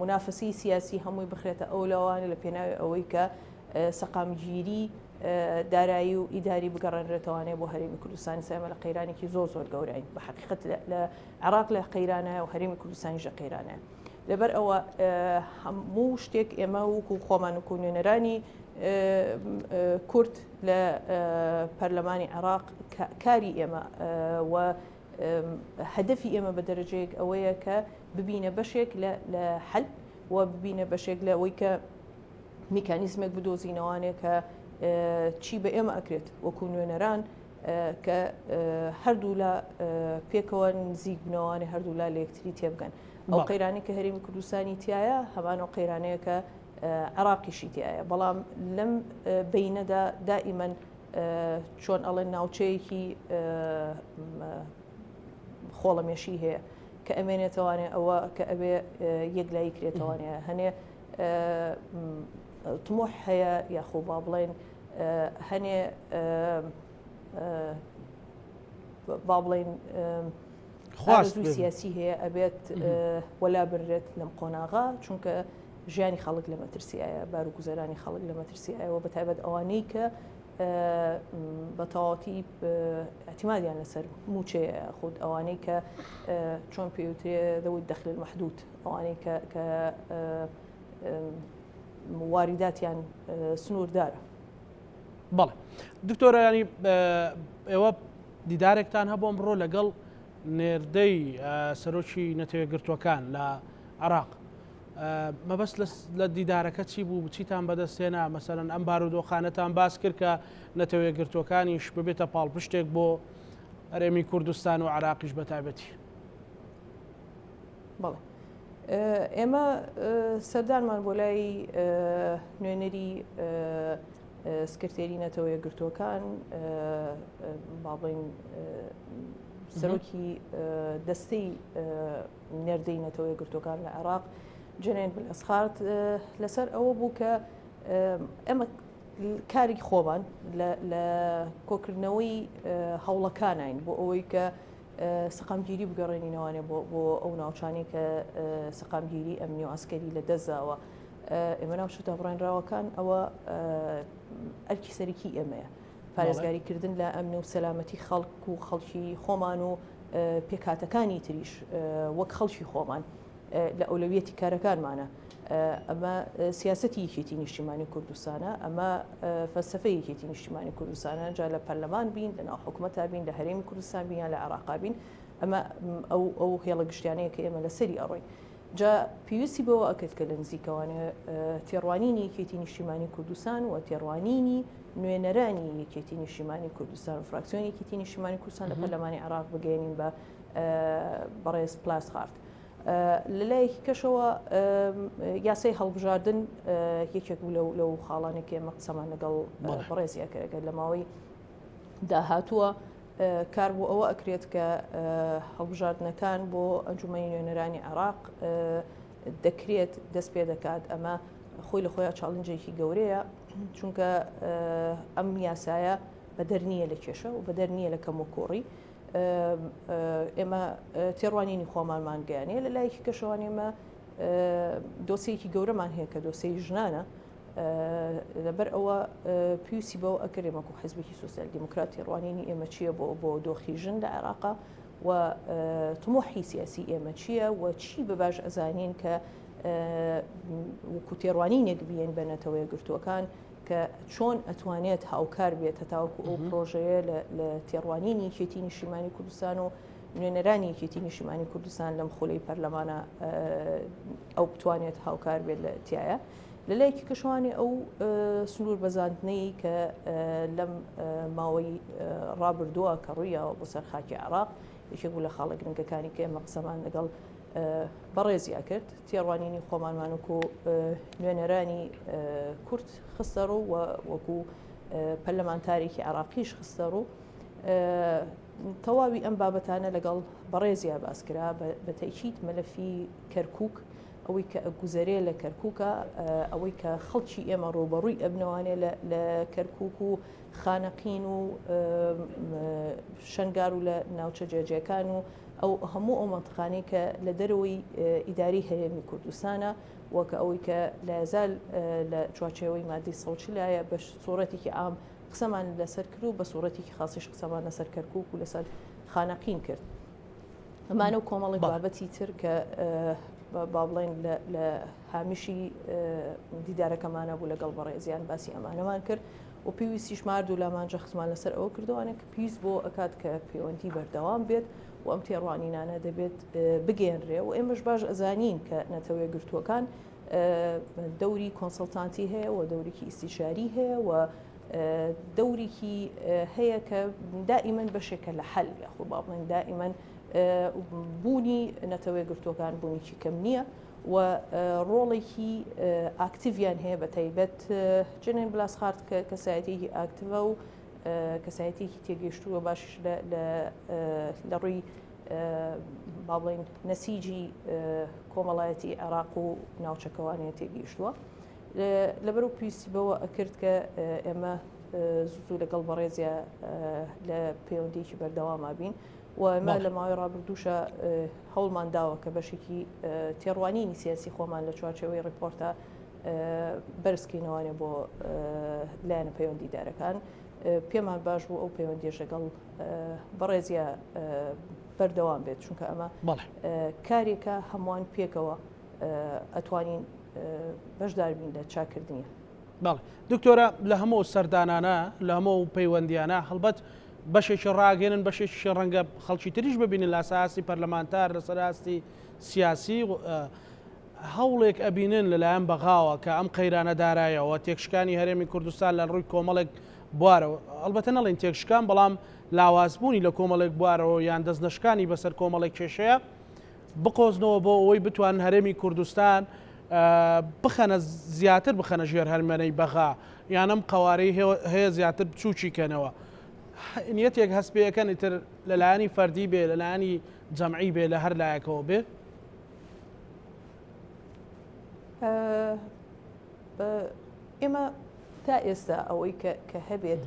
Speaker 2: منافسی سیاسی هەمووی بخرێتە ئەو لاوانە لە پێناوی ئەوەی کە سەقامگیری دارایی و ئیداری بگەڕێنرێتەوانێ بۆ هەرێمی کوردستانی سایمە لە قەیرانێکی زۆر زۆر گەورەین بە حقیقت لە عێراق لە قەیرانایە و هەرێمی کوردستانیش لە قەیرانایە. لەبەر ئەوە هەموو شتێک ئێمە وەکو خۆمان وەکو نوێنەرانی کورد لە پەرلەمانی عێراق کاری ئێمە و هەدەفی ئێمە بە دەرەجەیەک ئەوەیە کە ببینە بەشێک لە حەل و ببینە بەشێک لە ئەوەی کە میکانیزمێک بدۆزینەوانێ کە چی بە ئێمە ئەکرێت وەکو نوێنەران کە هەردوولا پێکەوە نزیک بنەوانێ هەردوولا لە یەکتری تێبگەن. ئەو قەیرانەی کە هەرێمی کوردستانی تایە هەمان ئەو قەیرانەیە کە عێراقیشی تایە، بەڵام لەم بینەدا دائیمەن چۆن ئەڵێن ناوچەیەکی خۆڵەمێشی هەیە کە ئەمێنێتەوانێ ئەوە کە ئەبێ یەکلایی کرێتەوانێ هەنێ تموح هەیە یاخۆ با بڵێن هەنێ با بڵین خواست سیاسی هەیە ئەبێت وەلا برێت لەم قۆناغا چونکە ژیانی خەڵک لە مەترسیایە بار و گوزەرانی خەڵک لە مەترسیایەوە بە تایبەت ئەوانەی کە بە تەواوەتی اعتمادیان لەسەر موچەیە خود ئەوانەی کە چۆن پێوترێ دەوت دەخل المحدود ئەوانەی کە کە واریداتیان سنووردارە.
Speaker 1: بەڵێ دکتۆرە ینی ئێوە دیدارێکتان هەبوو ئەمڕۆ لەگەڵ نێردەی سەرۆکی نەتەوە گرتووەکان لە عراق مەبەست لە دیدارەکە چی بوو چیتان بەدەستێنا مەسەرەن ئەم بارودۆخانەتان باس کرد کە نەتەوە گرتووەکانیش ببێتە پاڵپشتێک بۆ هەرێمی کوردستان و عراقیش بە تایبەتی.
Speaker 2: بەڵێ ئێمە سەردانمان بۆ لای نوێنەری سکرتێری نەتەوە یەکگرتووەکان با بڵین سەرۆکی دەستەی نێردەی نەتەوە یەکگرتووەکان لە عێراق جنێن بلەسخارت لەسەر ئەوە بوو کە ئێمە کاری خۆمان لە کۆکردنەوەی هەوڵەکانین بۆ ئەوەی کە سەقامگیری بگەڕێنینەوانێ بۆ بۆ ئەو ناوچانەی کە سەقامگیری ئەمنی و عەسکەری لە دەستداوە ئێمە ناوچە دابڕێنراوەکان ئەوە ئەرکی سەرەکی ئێمەیە پارێزگاریکردن لە ئەمن و سەلامەتی خەڵک و خەڵکی خۆمان و پێکهاتەکانی تریش وەک خەڵکی خۆمان لە ئەولەویەتی کارەکانمانە. ئەمە سیاسەتی یەکێتی نیشتیمانی کوردستانە، ئەمە فەلسەفەی یەکێتی نیشتیمانی کوردستانە، جا لە پەرلەمان بین، لە ناو حکومەتا بین، لە هەرێمی کوردستان بین یان لە عێراقا بین، ئەمە ئەو ئەو هێڵە گشتیانەیە کە ئێمە لەسەری ئەڕۆین. جا پێویستی بەوە ئەکرد کە لە نزیکەوانێ تێڕوانینی یەکێتی نیشتیمانی کوردستان و تێڕوانینی نوێنەرانی یەکێتی نیشتیمانی کوردستان و فراکسیۆنی یەکێتی نیشتیمانی کوردستان لە پەرلەمانی عێراق بگەیەنین بە بەڕێز پلاسخارت. لەلایەکی کەشەوە یاسای هەڵبژاردن یەکێک بوو لەو لەو خاڵانێک ئێمە قسەمان لەگەڵ بەڕێزی ئەکرد لە ماوەی داهاتووە کار بۆ ئەوە ئەکرێت کە هەڵبژاردنەکان بۆ ئەنجومەنی نوێنەرانی عێراق دەکرێت دەست پێ دەکات ئەمە خۆی لە خۆیان challenge ێکی گەورەیە چونکە ئەم یاسایە بەدەر نییە لە کێشە و بەدەر نییە لە کەم و کۆڕی ئێمە تێڕوانینی خۆمانمان گەیانەیە لە لایەکی کەشەوان ئێمە دۆسیەکی گەورەمان هەیە کە دۆسیەی ژنانە لەبەر ئەوە پێویستی بەوە ئەکرێ وەکو حزبێکی سوسیال دیموکرات تێڕوانینی ئێمە چییە بۆ بۆ دۆخی ژن لە عێراقا و تموحی سیاسی ئێمە چییە و چی بە باش ئەزانین کە وەکو تێڕوانینێک بیەن بە نەتەوەیە گرتووەکان کە چۆن ئەتوانێت هاوکار بێت هەتاوەکو ئەو پرۆژەیە لە تێڕوانینی یەکێتی نیشتیمانی کوردستان و نوێنەرانی یەکێتی نیشتیمانی کوردستان لەم خولەی پەرلەمانە ئەو بتوانێت هاوکار بێت لە تایە. لە لایەکی کەشوانی ئەو سنوور بەزاندنەی کە لەم ماوەی ڕابردووە کە ڕوویاوە بۆ سەر خاکی عێراق یەکێک بوو لە خاڵە گرنگەکانی کە ئێمە قسەمان لەگەڵ بەڕێزیا کرد تێڕوانینی خۆمانمان وەکو نوێنەرانی کورد خستە ڕوو و وەکو پەرلەمانتارێکی عێراقیش خستە ڕوو تەواوی ئەم بابەتانە لەگەڵ بەڕێزیا باس کرا بە تەکیید مەلەفی کەرکک ئەوەی کە ئەگوزەرێ لە کەرکووکە ئەوەی کە خەڵکی ئێمە ڕووبەڕووی ئەبنەوانێ لە کەرکووک و خانەقین و شنگار و لە ناوچە جێجێکان و ئەو هەموو ئەو مەنتقانەی کە لە دەرەوەی ئیداری هەرێمی کوردستانە وەک ئەوەی کە لایەزال لە چوارچێوەی مادەی 140 لایە بە سوڕەتێکی عام قسەمان لەسەر کرد و بە سوڕەتێکی خاصیش قسەمان لەسەر کەرکوک و لەسەر خانەقین کرد. ئەمانە و کۆمەڵێک بابەتی تر کە با بڵێن لە هامیشی دیدارەکەمانە بوو لەگەڵ بەڕێزیان باسی ئەمانەمان کرد و پێویستیش مارد و لامان جەختمان لەسەر ئەوە کردوانە کە پێویست بۆ ئەکات کە پەیوەندی بەردەوام بێت و ئەم تێڕوانینانە دەبێت بگەێنرێ و ئێمەش باش ئەزانین کە نەتەوەیە گرتووەکان دەوری consultancy هەیە و دەورێکی ئیستیشاری هەیە و دەورێکی هەیە کە دائیمەن بەشێکە لە حەل یاخۆ با بڵێن دائیمەن بوونی نەتەوەیە گرتووەکان بوونێکی کەم نییە و ڕۆڵێکی ئاکتیڤیان هەیە بە تایبەت جنێن بلاسخارت کە کەسایەتێکی ئاکتیڤە و کەسایەتێکی تێگەیشتووە باشیش لە ڕووی با بڵێین نەسیجی کۆمەڵایەتی عێراق و ناوچەکەوانەیە تێگەیشتووە لەبەر و پێویستی بەوە ئەکرد کە ئێمە زوو لەگەڵ بەڕێزیا لە پەیوەندیکی بەردەواما بین و ئێمە لە ماوەی ڕابردووشە هەوڵمان داوە کە بەشێکی تێڕوانینی سیاسی خۆمان لە چوارچێوەی ڕیپۆرتە بەرزکەینەوانێ بۆ لایەنە پەیوەندیدارەکان پێمان باش بوو ئەو پەیوەندیش لەگەڵ بەڕێزیە بەردەوام بێت چونکە ئەمە کارێکە هەمووان پێکەوە ئەتوانین بەشدار بین لە چاکردنی.
Speaker 1: بەڵێ دکتۆرە لە هەموو سەردانانە لە هەموو پەیوەندیانە هەڵبەت بەشێکی ڕاگەێنن بەشێکی ڕەنگە خەڵکی تریش ببینن لە ئاستی پەرلەمانتار لەسەر ئاستی سیاسی هەوڵێک ئەبینن لەلایەن بەغاوە کە ئەم قەیرانە دارایەوە تێکشکانی هەرێمی کوردستان لە ڕووی کۆمەڵێک بوارەوە ئەڵبەتە نەڵێن تێکشکان بەڵام لاوازبوونی لە کۆمەڵێک بوارەوە یان دەستنەشکانی بەسەر کۆمەڵێک کێشەیە بقۆزنەوە بۆ ئەوەی بتوانن هەرێمی کوردستان بخەنە زیاتر بخەنە ژێر هەرمەنەی بەغا یان ئەم قەوارەی هەیە زیاتر بچووکی کەنەوە نیەتێک هەست پێەکەن ئیتر لەلایەنی فەردی بێ لەلایەنی جەمعی بێ لە هەر لایەکەوە بێ
Speaker 2: ئێمە تا ئێستا ئەوەی کە هەبێت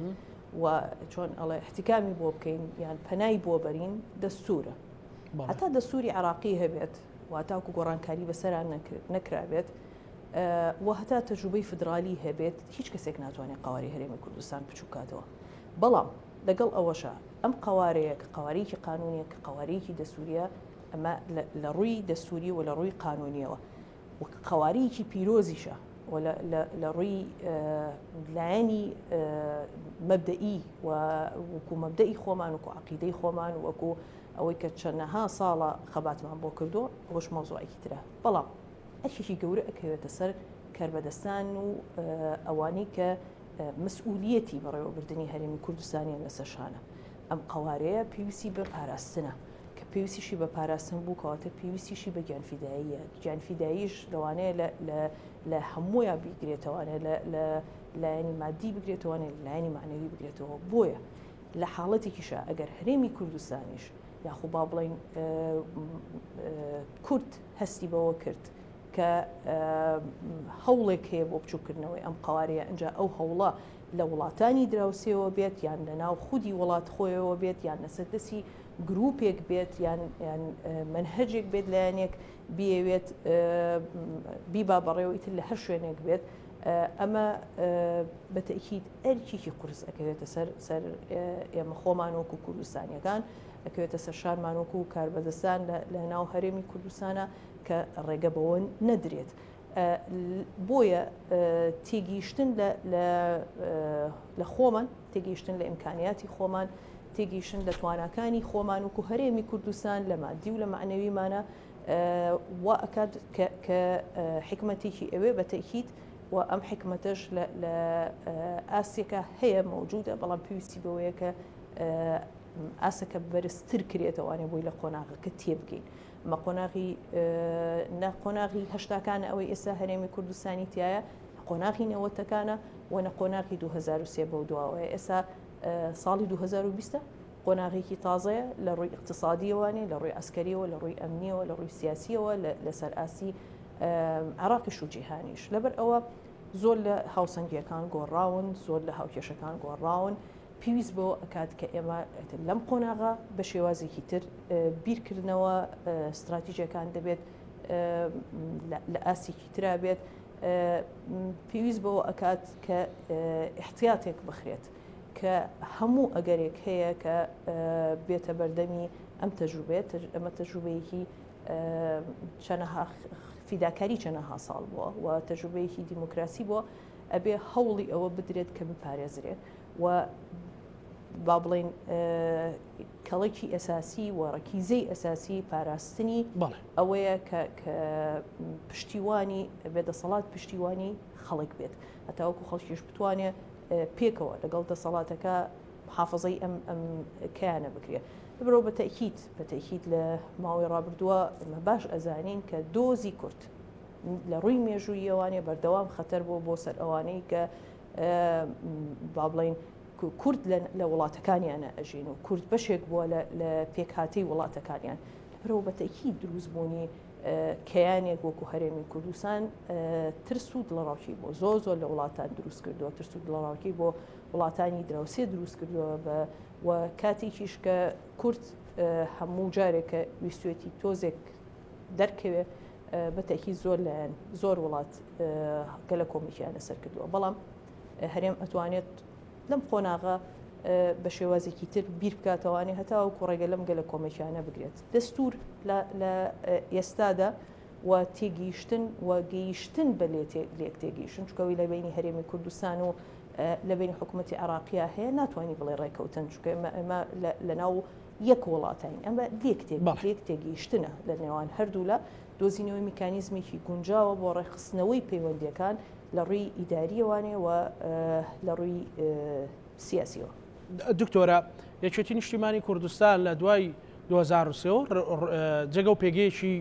Speaker 2: و چۆن ئەڵێ احتیکامی بۆ بکەین یان پەنای بۆ بەرین دەستورە هەتا دەستوری عراقی هەبێت و تاکو گۆڕانکاری بەسەران نەکرابێت و هەتا تەجروبەی فدرالی هەبێت هیچ کەسێک ناتوانێت قواری هەرێمی کوردستان بچووکاتەوە بەڵام. لەگەڵ ئەوەشا ئەم قەوارەیە کە قەوارەیەکی قانوونیە کە قەوارەیەکی دەستووریە ئەمە لە ڕووی دەستووری و لە ڕووی قانوونیەوە و قەوارەیەکی پیرۆزیشە و لە ڕووی لایەنی مەبدەئی و وەکو مەبدەئی خۆمان وەکو عەقیدەی خۆمان وەکو ئەوەی کە چەنەها ساڵە خەباتمان بۆ کردووە ئەوەش مەوزوعێکی ترە بەڵام ئەرکێکی گەورە ئەکەوێتە سەر کاربەدەستان و ئەوانەی کە مەسئولیەتی بەڕێوەبردنی هەرێمی کوردستانیان لەسەر شانە. ئەم قەوارەیە پێویستی بە پاراستنە. کە پێویستیشی بە پاراستن بوو کەواتە پێویستیشی بە گیانفیداییە. گیانفیداییش لەوانەیە لە هەموویا بیگرێتەوانێ لە لایەنی مادی بگرێتەوانێ لە لایەنی مەعنەوی بگرێتەوە. بۆیە لە حاڵەتێکیشا ئەگەر هەرێمی کوردستانیش یاخو با بڵێین کورد هەستی بەوە کرد کە هەوڵێک هەیە بۆ بچووکردنەوەی ئەم قەوارەیە، ئینجا ئەو هەوڵە لە وڵاتانی دراوسێوە بێت یان لە ناو خودی وڵات خۆیەوە بێت یان لەسەر دەستی گروپێک بێت یان مەنهەجێک بێت لایەنێک بیەوێت بیبا بەڕێوە ئیتر لە هەر شوێنێک بێت ئەمە بە تەئکید ئەرکێکی قورس ئەکەوێتە سەر سەر ئێمە خۆمان وەکو کوردستانیەکان ئەکەوێتە سەر شانمان وەکو کاربەدەستان لە ناو هەرێمی کوردستانە کە ڕێگە بەوە نەدرێت. بۆیە تێگەیشتن لە خۆمان، تێگەیشتن لە ئیمکانیاتی خۆمان، تێگەیشتن لە تواناکانی خۆمان وەکو هەرێمی کوردستان لە مادی و لە مەعنەویمانە وا ئەکات کە حیکمەتێکی ئەوێ بە تەئکید و ئەم حیکمەتەش لە ئاستێکا هەیە مەوجودە بەڵام پێویستی بەوەیە کە ئاستەکە بەرزتر کرێتەوانێ بۆی لە قۆناغەکە تێبگەین. ئەمە قۆناغی نە قۆناغی هەشتاکانە ئەوەی ئێستا هەرێمی کوردستانی تایە قۆناغی نەوەتەکانە و نە قۆناغی 2003 بەو دواوەیە ئێستا ساڵی 2020 قۆناغێکی تازەیە لە ڕووی اقتصادیەوانێ لە ڕووی عسکەریەوە لە ڕووی ئەمنیەوە لە ڕووی سیاسیەوە لەسەر ئاستی عراقیش و جیهانیش لەبەر ئەوە زۆر لە هاوسەنگیەکان گۆڕاون زۆر لە هاوکێشەکان گۆڕاون پێویست بەوە ئەکات کە ئێمە لەم قۆناغە بە شێوازێکی تر بیرکردنەوە ستراتیژەکان دەبێت لە ئاستێکی ترا بێت پێویست بەوە ئەکات کە احتیاتێک بخرێت کە هەموو ئەگەرێک هەیە کە بێتە بەردەمی ئەم تەجروبێت ئەمە تەجروبەیەکی چەنەها فیداکاری چەنەها ساڵ بووە و تەجروبەیەکی دیموکراسی بووە ئەبێ هەوڵی ئەوە بدرێت کە بپارێزرێت و با بڵێین کەڵکی ئەساسی و ڕەکیزەی ئەساسی پاراستنی ئەوەیە کە پشتیوانی بێ دەسەڵات پشتیوانی خەڵک بێت هەتاوەکو خەڵکیش بتوانێت پێکەوە لەگەڵ دەسەڵاتەکە حافظەی ئەم ئەم کەیانە بکرێت بڕۆ بە تەکیت بە تەکیت لە ماوەی ڕابردووە ئمە باش ئەزانین کە دۆزی کورد لە ڕووی مێژوویەوانێ بەردەوام خەتەر بۆ بۆ سەر ئەوانەی کە با بڵین کورد لە وڵاتەکانیانە ئەژین و کورد بەشێک بووە لە پێکهاتەی وڵاتەکانیان لەبەرەوە بە تەئکید دروستبوونی کەیانێک وەکو هەرێمی کوردستان ترس و دڵەڕاوکی بۆ زۆر زۆر لە وڵاتان دروست کردووە ترس و دڵەڕاوکی بۆ وڵاتانی دراوسێ دروست کردووە بە و کاتێکیش کە کورد هەموو جارێک کە ویستوێتی تۆزێک دەرکەوێ بە تەئکید زۆر لایەن زۆر وڵات گەلە کۆمیکیان لەسەر کردووە بەڵام هەرێم ئەتوانێت لەم قۆناغە بە شێوازێکی تر بیر بکاتەوانێ هەتاوەکو ڕێگە لەم گەلە کۆمەکیانە بگرێت دەستور لە ئێستادا و تێگەیشتن و گەیشتن بە لێک تێگەیشتن چکەوەی لە بینی هەرێمی کوردستان و لە بینی حکوومەتتی عراقیە هەیە ناتوانانی بڵێ ڕێککەوتن چکە ئێمە لە ناو یەک وڵاتین ئەمە لێک لێک تێگەیشتنە لە نێوان هەردوولا دۆزینەوەی میکانیزمێکی گونجاوە بۆ ڕێکخستنەوەی پەیوەندییەکان لە ڕووی ئیدارییەوانێ و لە ڕووی سیاسیەوە.
Speaker 1: دکتۆرە، یەکێتی نیشتیمانی کوردستان لە دوای 2003 جێگە و پێگەیەکی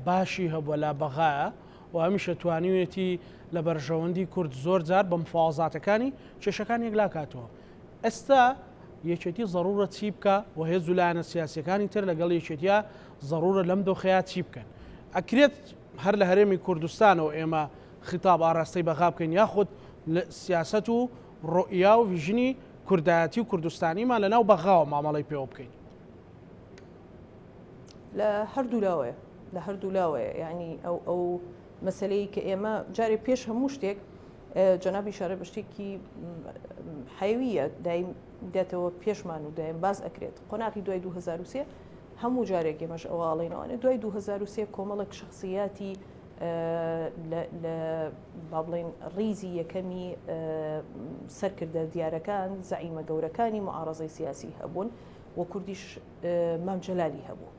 Speaker 1: باشی هەبووە لە بەغایە و هەمیشە توانیویەتی لە بەرژەوەندی کورد زۆر جار بە مفاوەزاتەکانی کێشەکان یەکلاکاتەوە. ئێستا یەکێتی زەڕوورە چی بکا و هێز و لایەنە سیاسیەکانی تر لەگەڵ یەکێتیا زەڕوورە لەم دۆخەیا چی بکەن؟ ئەکرێت هەر لە هەرێمی کوردستانەوە ئێمە خیتاب ئاراستەی بەغا بکەین یاخود سیاسەت و ڕۆئیا و ڤیژنی کوردایەتی و کوردستانیمان لە ناو بەغاوە مامەڵەی پێوە بکەین؟
Speaker 2: لە هەردوو لاوەیە لە هەردوو لاوەیە یعنی ئەو ئەو مەسلەی کە ئێمە جارێ پێش هەموو شتێک جەنابی ئیشارە بە شتێکی حەیویە دایم دێتەوە پێشمان و دایم باس ئەکرێت قۆناغی دوای 2003 هەموو جارێک ئێمەش ئەوە ئەڵێینەوانێ دوای 2003 کۆمەڵێک شخصیاتی لە با بڵێین ڕیزی یەکەمی سەرکردە دیارەکان زەعیمە گەورەکانی معارەزەی سیاسی هەبوون و کوردیش مام جەلالی هەبوو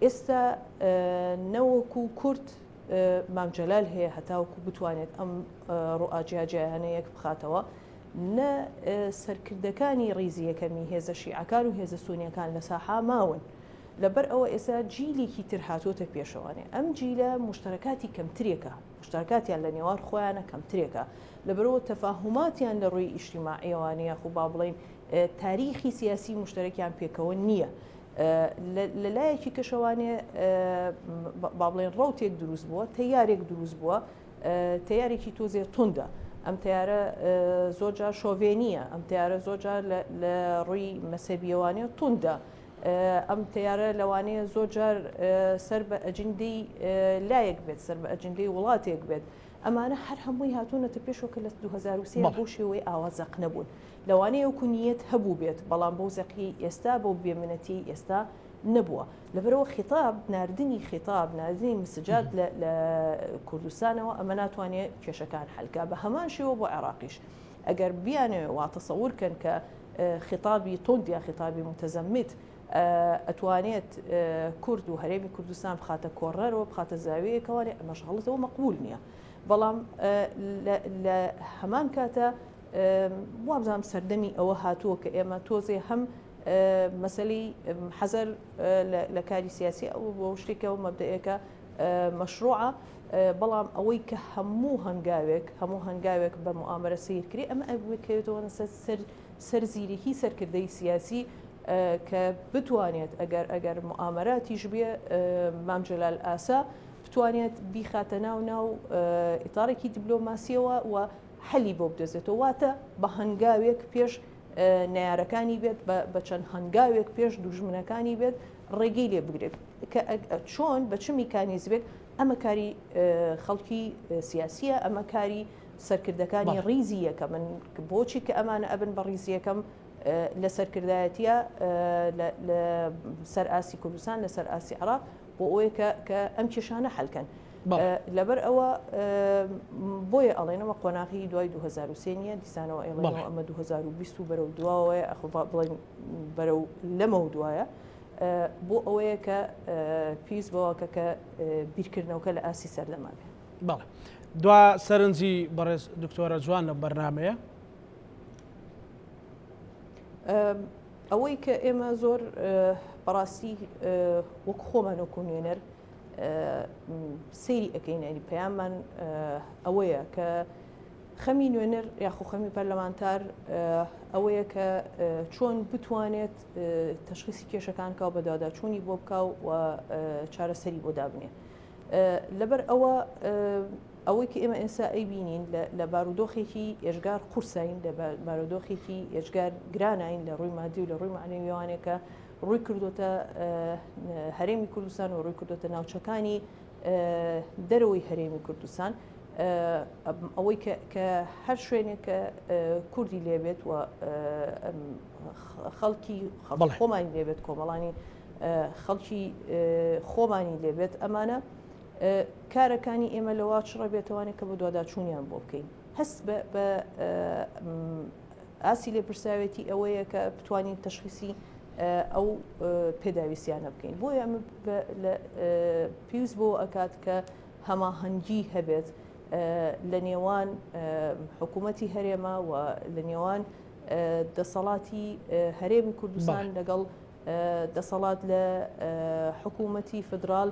Speaker 2: ئێستا نەوەکو کورد مام جەلال هەیە هەتاوەکو بتوانێت ئەم ڕوئا جیاجیایانە یەک بخاتەوە نە سەرکردەکانی ڕیزی یەکەمی هێزە شیعەکان و هێزە سونیەکان لە ساحا ماون. لەبەر ئەوە ئێستا جیلێکی تر هاتۆتە پێشەوانێ ئەم جیلە موشتەرەکاتی کەمترێکە موشتەرەکاتیان لە نێوان خۆیانە کەمترێکە لەبەرئەوە تەفاهوماتیان لە ڕووی ئیجتیماعیەوانێ یاخو با بڵێین تاریخی سیاسی موشتەرەکیان پێکەوە نییە لە لایەکی کەشەوانێ با بڵێن ڕەوتێک دروست بووە تەیارێک دروست بووە تەیارێکی تۆزێ توندە ئەم تەیارە زۆر جار شۆڤێنیە ئەم تەیارە زۆر جار لە ڕووی مەسەبیەوانێ توندە ئەم تەیارە لەوانەیە زۆر جار سەر بە ئەجندەی لایەک بێت سەر بە ئەجندەی وڵاتێک بێت ئەمانە هەر هەمووی هاتوونەتە پێشەوە کە لە 2023 بەو شێوەی ئاوا زەق نەبوون لەوانەیە وەکو نیەت هەبوو بێت بەڵام بەو زەقیەی ئێستا بەو بێمنەتیەی ئێستا نەبووە لەبەرەوە خیتاب ناردنی خیتاب ناردنی مسجات لە کوردستانەوە ئەمە ناتوانێت کێشەکان حلکا بە هەمان شێوە بۆ عێراقیش ئەگەر بیانەوێ وا تەسەور کەن کە خیتابی توند یا خیتابی متزمت ئەتوانێت کورد و هەرێمی کوردستان بخاتە کۆڕەرەوە بخاتە زاویەیەکەوانێ ئەمەش غەڵەتەوە مەقبول نییە بەڵام لە هەمان کاتە وابزانام سەردەمی ئەوە هاتووە کە ئێمە تۆزێ هەم مەسەلەی حەزەر لە کاری سیاسی ئەو بۆ شتێکە و مەبدەیەکە مەشروعە بەڵام ئەوەی کە هەموو هەنگاوێک هەموو هەنگاوێک بە موئامەرە سەیر کرێ ئەمە ئەکەوێتەوە سەر سەر سەر زیرەکی سەرکردەی سیاسی کە بتوانێت ئەگەر ئەگەر موئامەراتیش بێ مام جەلال ئاسا بتوانێت بیخاتە ناو ناو ئیتارێکی دیبلۆماسیەوە و حەلی بۆ بدۆزێتەوە واتە بە هەنگاوێک پێش نەیارەکانی بێت بە چەند هەنگاوێک پێش دوژمنەکانی بێت ڕێگەی لێ بگرێت کە چۆن بە چ میکانیزمێک ئەمە کاری خەڵکی سیاسیە ئەمە کاری سەرکردەکانی ڕیزی یەکەمن بۆچی کە ئەمانە ئەبن بە ڕیزی یەکەم لە سەرکردایەتیە لە سەر ئاستی کوردستان لەسەر ئاستی عراق بۆ ئەوەیە کە ئەم کێشانە حلکەن لەبەر ئەوە بۆیە ئەڵێنەوە قۆناغی دوای 2023 نییە دیسانەوە ئێڵێنەوە ئەمە 2020 و بەرەو دواوەیە ئەخۆ بڵێن بەرەو لەمە و دوایە بۆ ئەوەیە کە پێویست بەوەکە کە بیرکردنەوەکە لە ئاستی سەردەما بێ.
Speaker 1: بەڵێ دوا سەرنجی بەڕێز دکتۆرە جوان لەم بەرنامەیە.
Speaker 2: ئەوەی کە ئێمە زۆر بەڕاستی وەک خۆمان وەکو نوێنەر سەیری ئەەکەین ینی پەیامان ئەوەیە کە خەمی نوێنەر یاخو خەمی پەرلەمانتار ئەوەیە کە چۆن بتوانێت تەشخیسی کێشەکان کا و بەدواداچوونی بۆ بکا و چارەسەری بۆ دابنێ. لەبەر ئەوە ئەوەی کە ئێمە ئێستا ئەیبینین لە بارودۆخێکی ئێجگار قورسین لە بارودۆخێکی ئێجگار گرانین لە ڕووی مادی و لە ڕووی معنەویوانێکە ڕووی کردوتە هەرێمی کوردستان و ڕووی کردوتە ناوچەکانی دەرەوەی هەرێمی کوردستان ئەوەی کە هەر شوێنێک کە کوردی لێبێت و خەڵکی خۆمانی لێبێت کۆمەڵانی خەڵکی خۆمانی لێبێت ئەمانە کارەکانی ئێمە لەوە چڕە بێتوانێت کە بە دوواداچوونیان بۆ بکەین هەست بە ئاسی لێپرساوێتی ئەوەیە کە بتوانین تەشخیسی ئەو پێداویستیانە بکەین بۆیە ئەمە پێویست بۆ ئەکات کە هەماهەنگی هەبێت لە نێوان حکوومەتی هەرێمە و لە نێوان دەسەڵاتی هەرێمی کوردستان لەگەڵ دەسەڵات لە حکوومەتی فدرال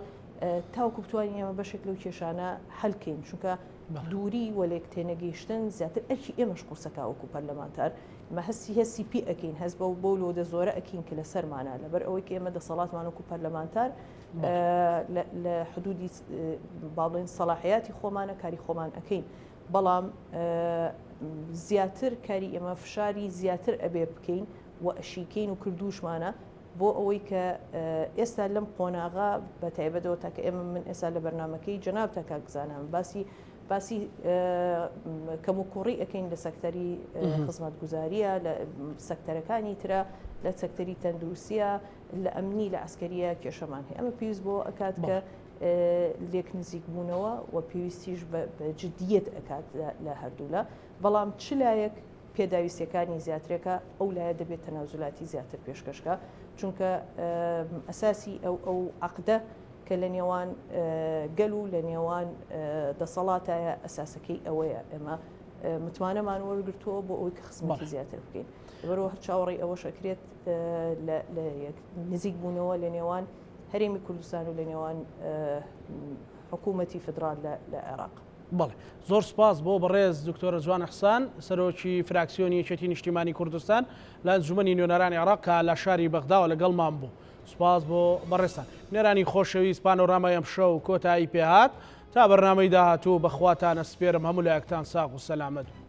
Speaker 2: تاوکو بتوانین ئێمە بەشێک لەو کێشانە حلکەین چونکە دووری و لێک تێنەگەیشتن زیاتر ئەرکی ئێمەش قورسەکە وەکو پەرلەمانتار ئمە هەستی هەستی پێ ئەکەین هەست بەو بەو لۆدە زۆرە ئەکەین کە لەسەرمانە لەبەر ئەوەی کە ئێمە دەسەڵاتمان وەکو پەرلەمانتار لە حدودی با بڵێن سەڵاحیاتی خۆمانە کاری خۆمان ئەکەین بەڵام زیاتر کاری ئێمە فشاری زیاتر ئەبێ بکەین و ئەشیکەین و کردوشمانە بۆ ئەوەی کە ئێستا لەم قۆناغا بە تایبەتەوە تاکە ئێمە من ئێستا لە بەرنمەکەی جەناب تا کاک زانام باسی. باسی کەموکوڕی ئەەکەین لە سەکتەری خزمەتگوزاریە لە سەکتەرەکانی ترە لە سەکتەری تەندروستیە لە ئەمنی لە عسکەریە کێشەمان هەیە ئەمە پێویست بۆ ئەکات کە لێک نزیک بوونەوە و پێویستیش بە جدیەت ئەکات لە هەردوولا بەڵام چ لایەک پێداویستیەکانی زیاترێکە ئەو لایە دەبێت تەنازولاتی زیاتر پێشکەشکە چونکە ئەساسی ئەو ئەو عقدە کە لە نێوان گەل و لە نێوان دەسەڵاتایە ئەساسەکەی ئەوەیە ئێمە متمانەمان وەرگتووە بۆ ئەوەی کە خزمەتی زیاتر بکەین لەبەرەوە هەر چاوەڕێی ئەوەش ئەکرێت لە نزیک بوونەوە لە نێوان هەرێمی کوردستان و لە نێوان حکوومەتی فدرال لە عێراق.
Speaker 1: بەڵێ زۆر سوپاس بۆ بەڕێز دکتۆرە جوان حسان سەرۆکی فراکسیۆنی یەکێتی نیشتیمانی کوردستان لە ئەنجومەنی نوێنەرانی عێراق کە لە شاری بەغداوە لەگەڵمان بوو سوپاس بۆ بەڕێزتان بینەرانی خۆشەویست پانۆرامای ئەمشەو کۆتایی پێهات تا بەرنامەی داهاتوو بەخواتان ئەسپێرم هەموو لایەکتان ساغ و سەلامەت بن.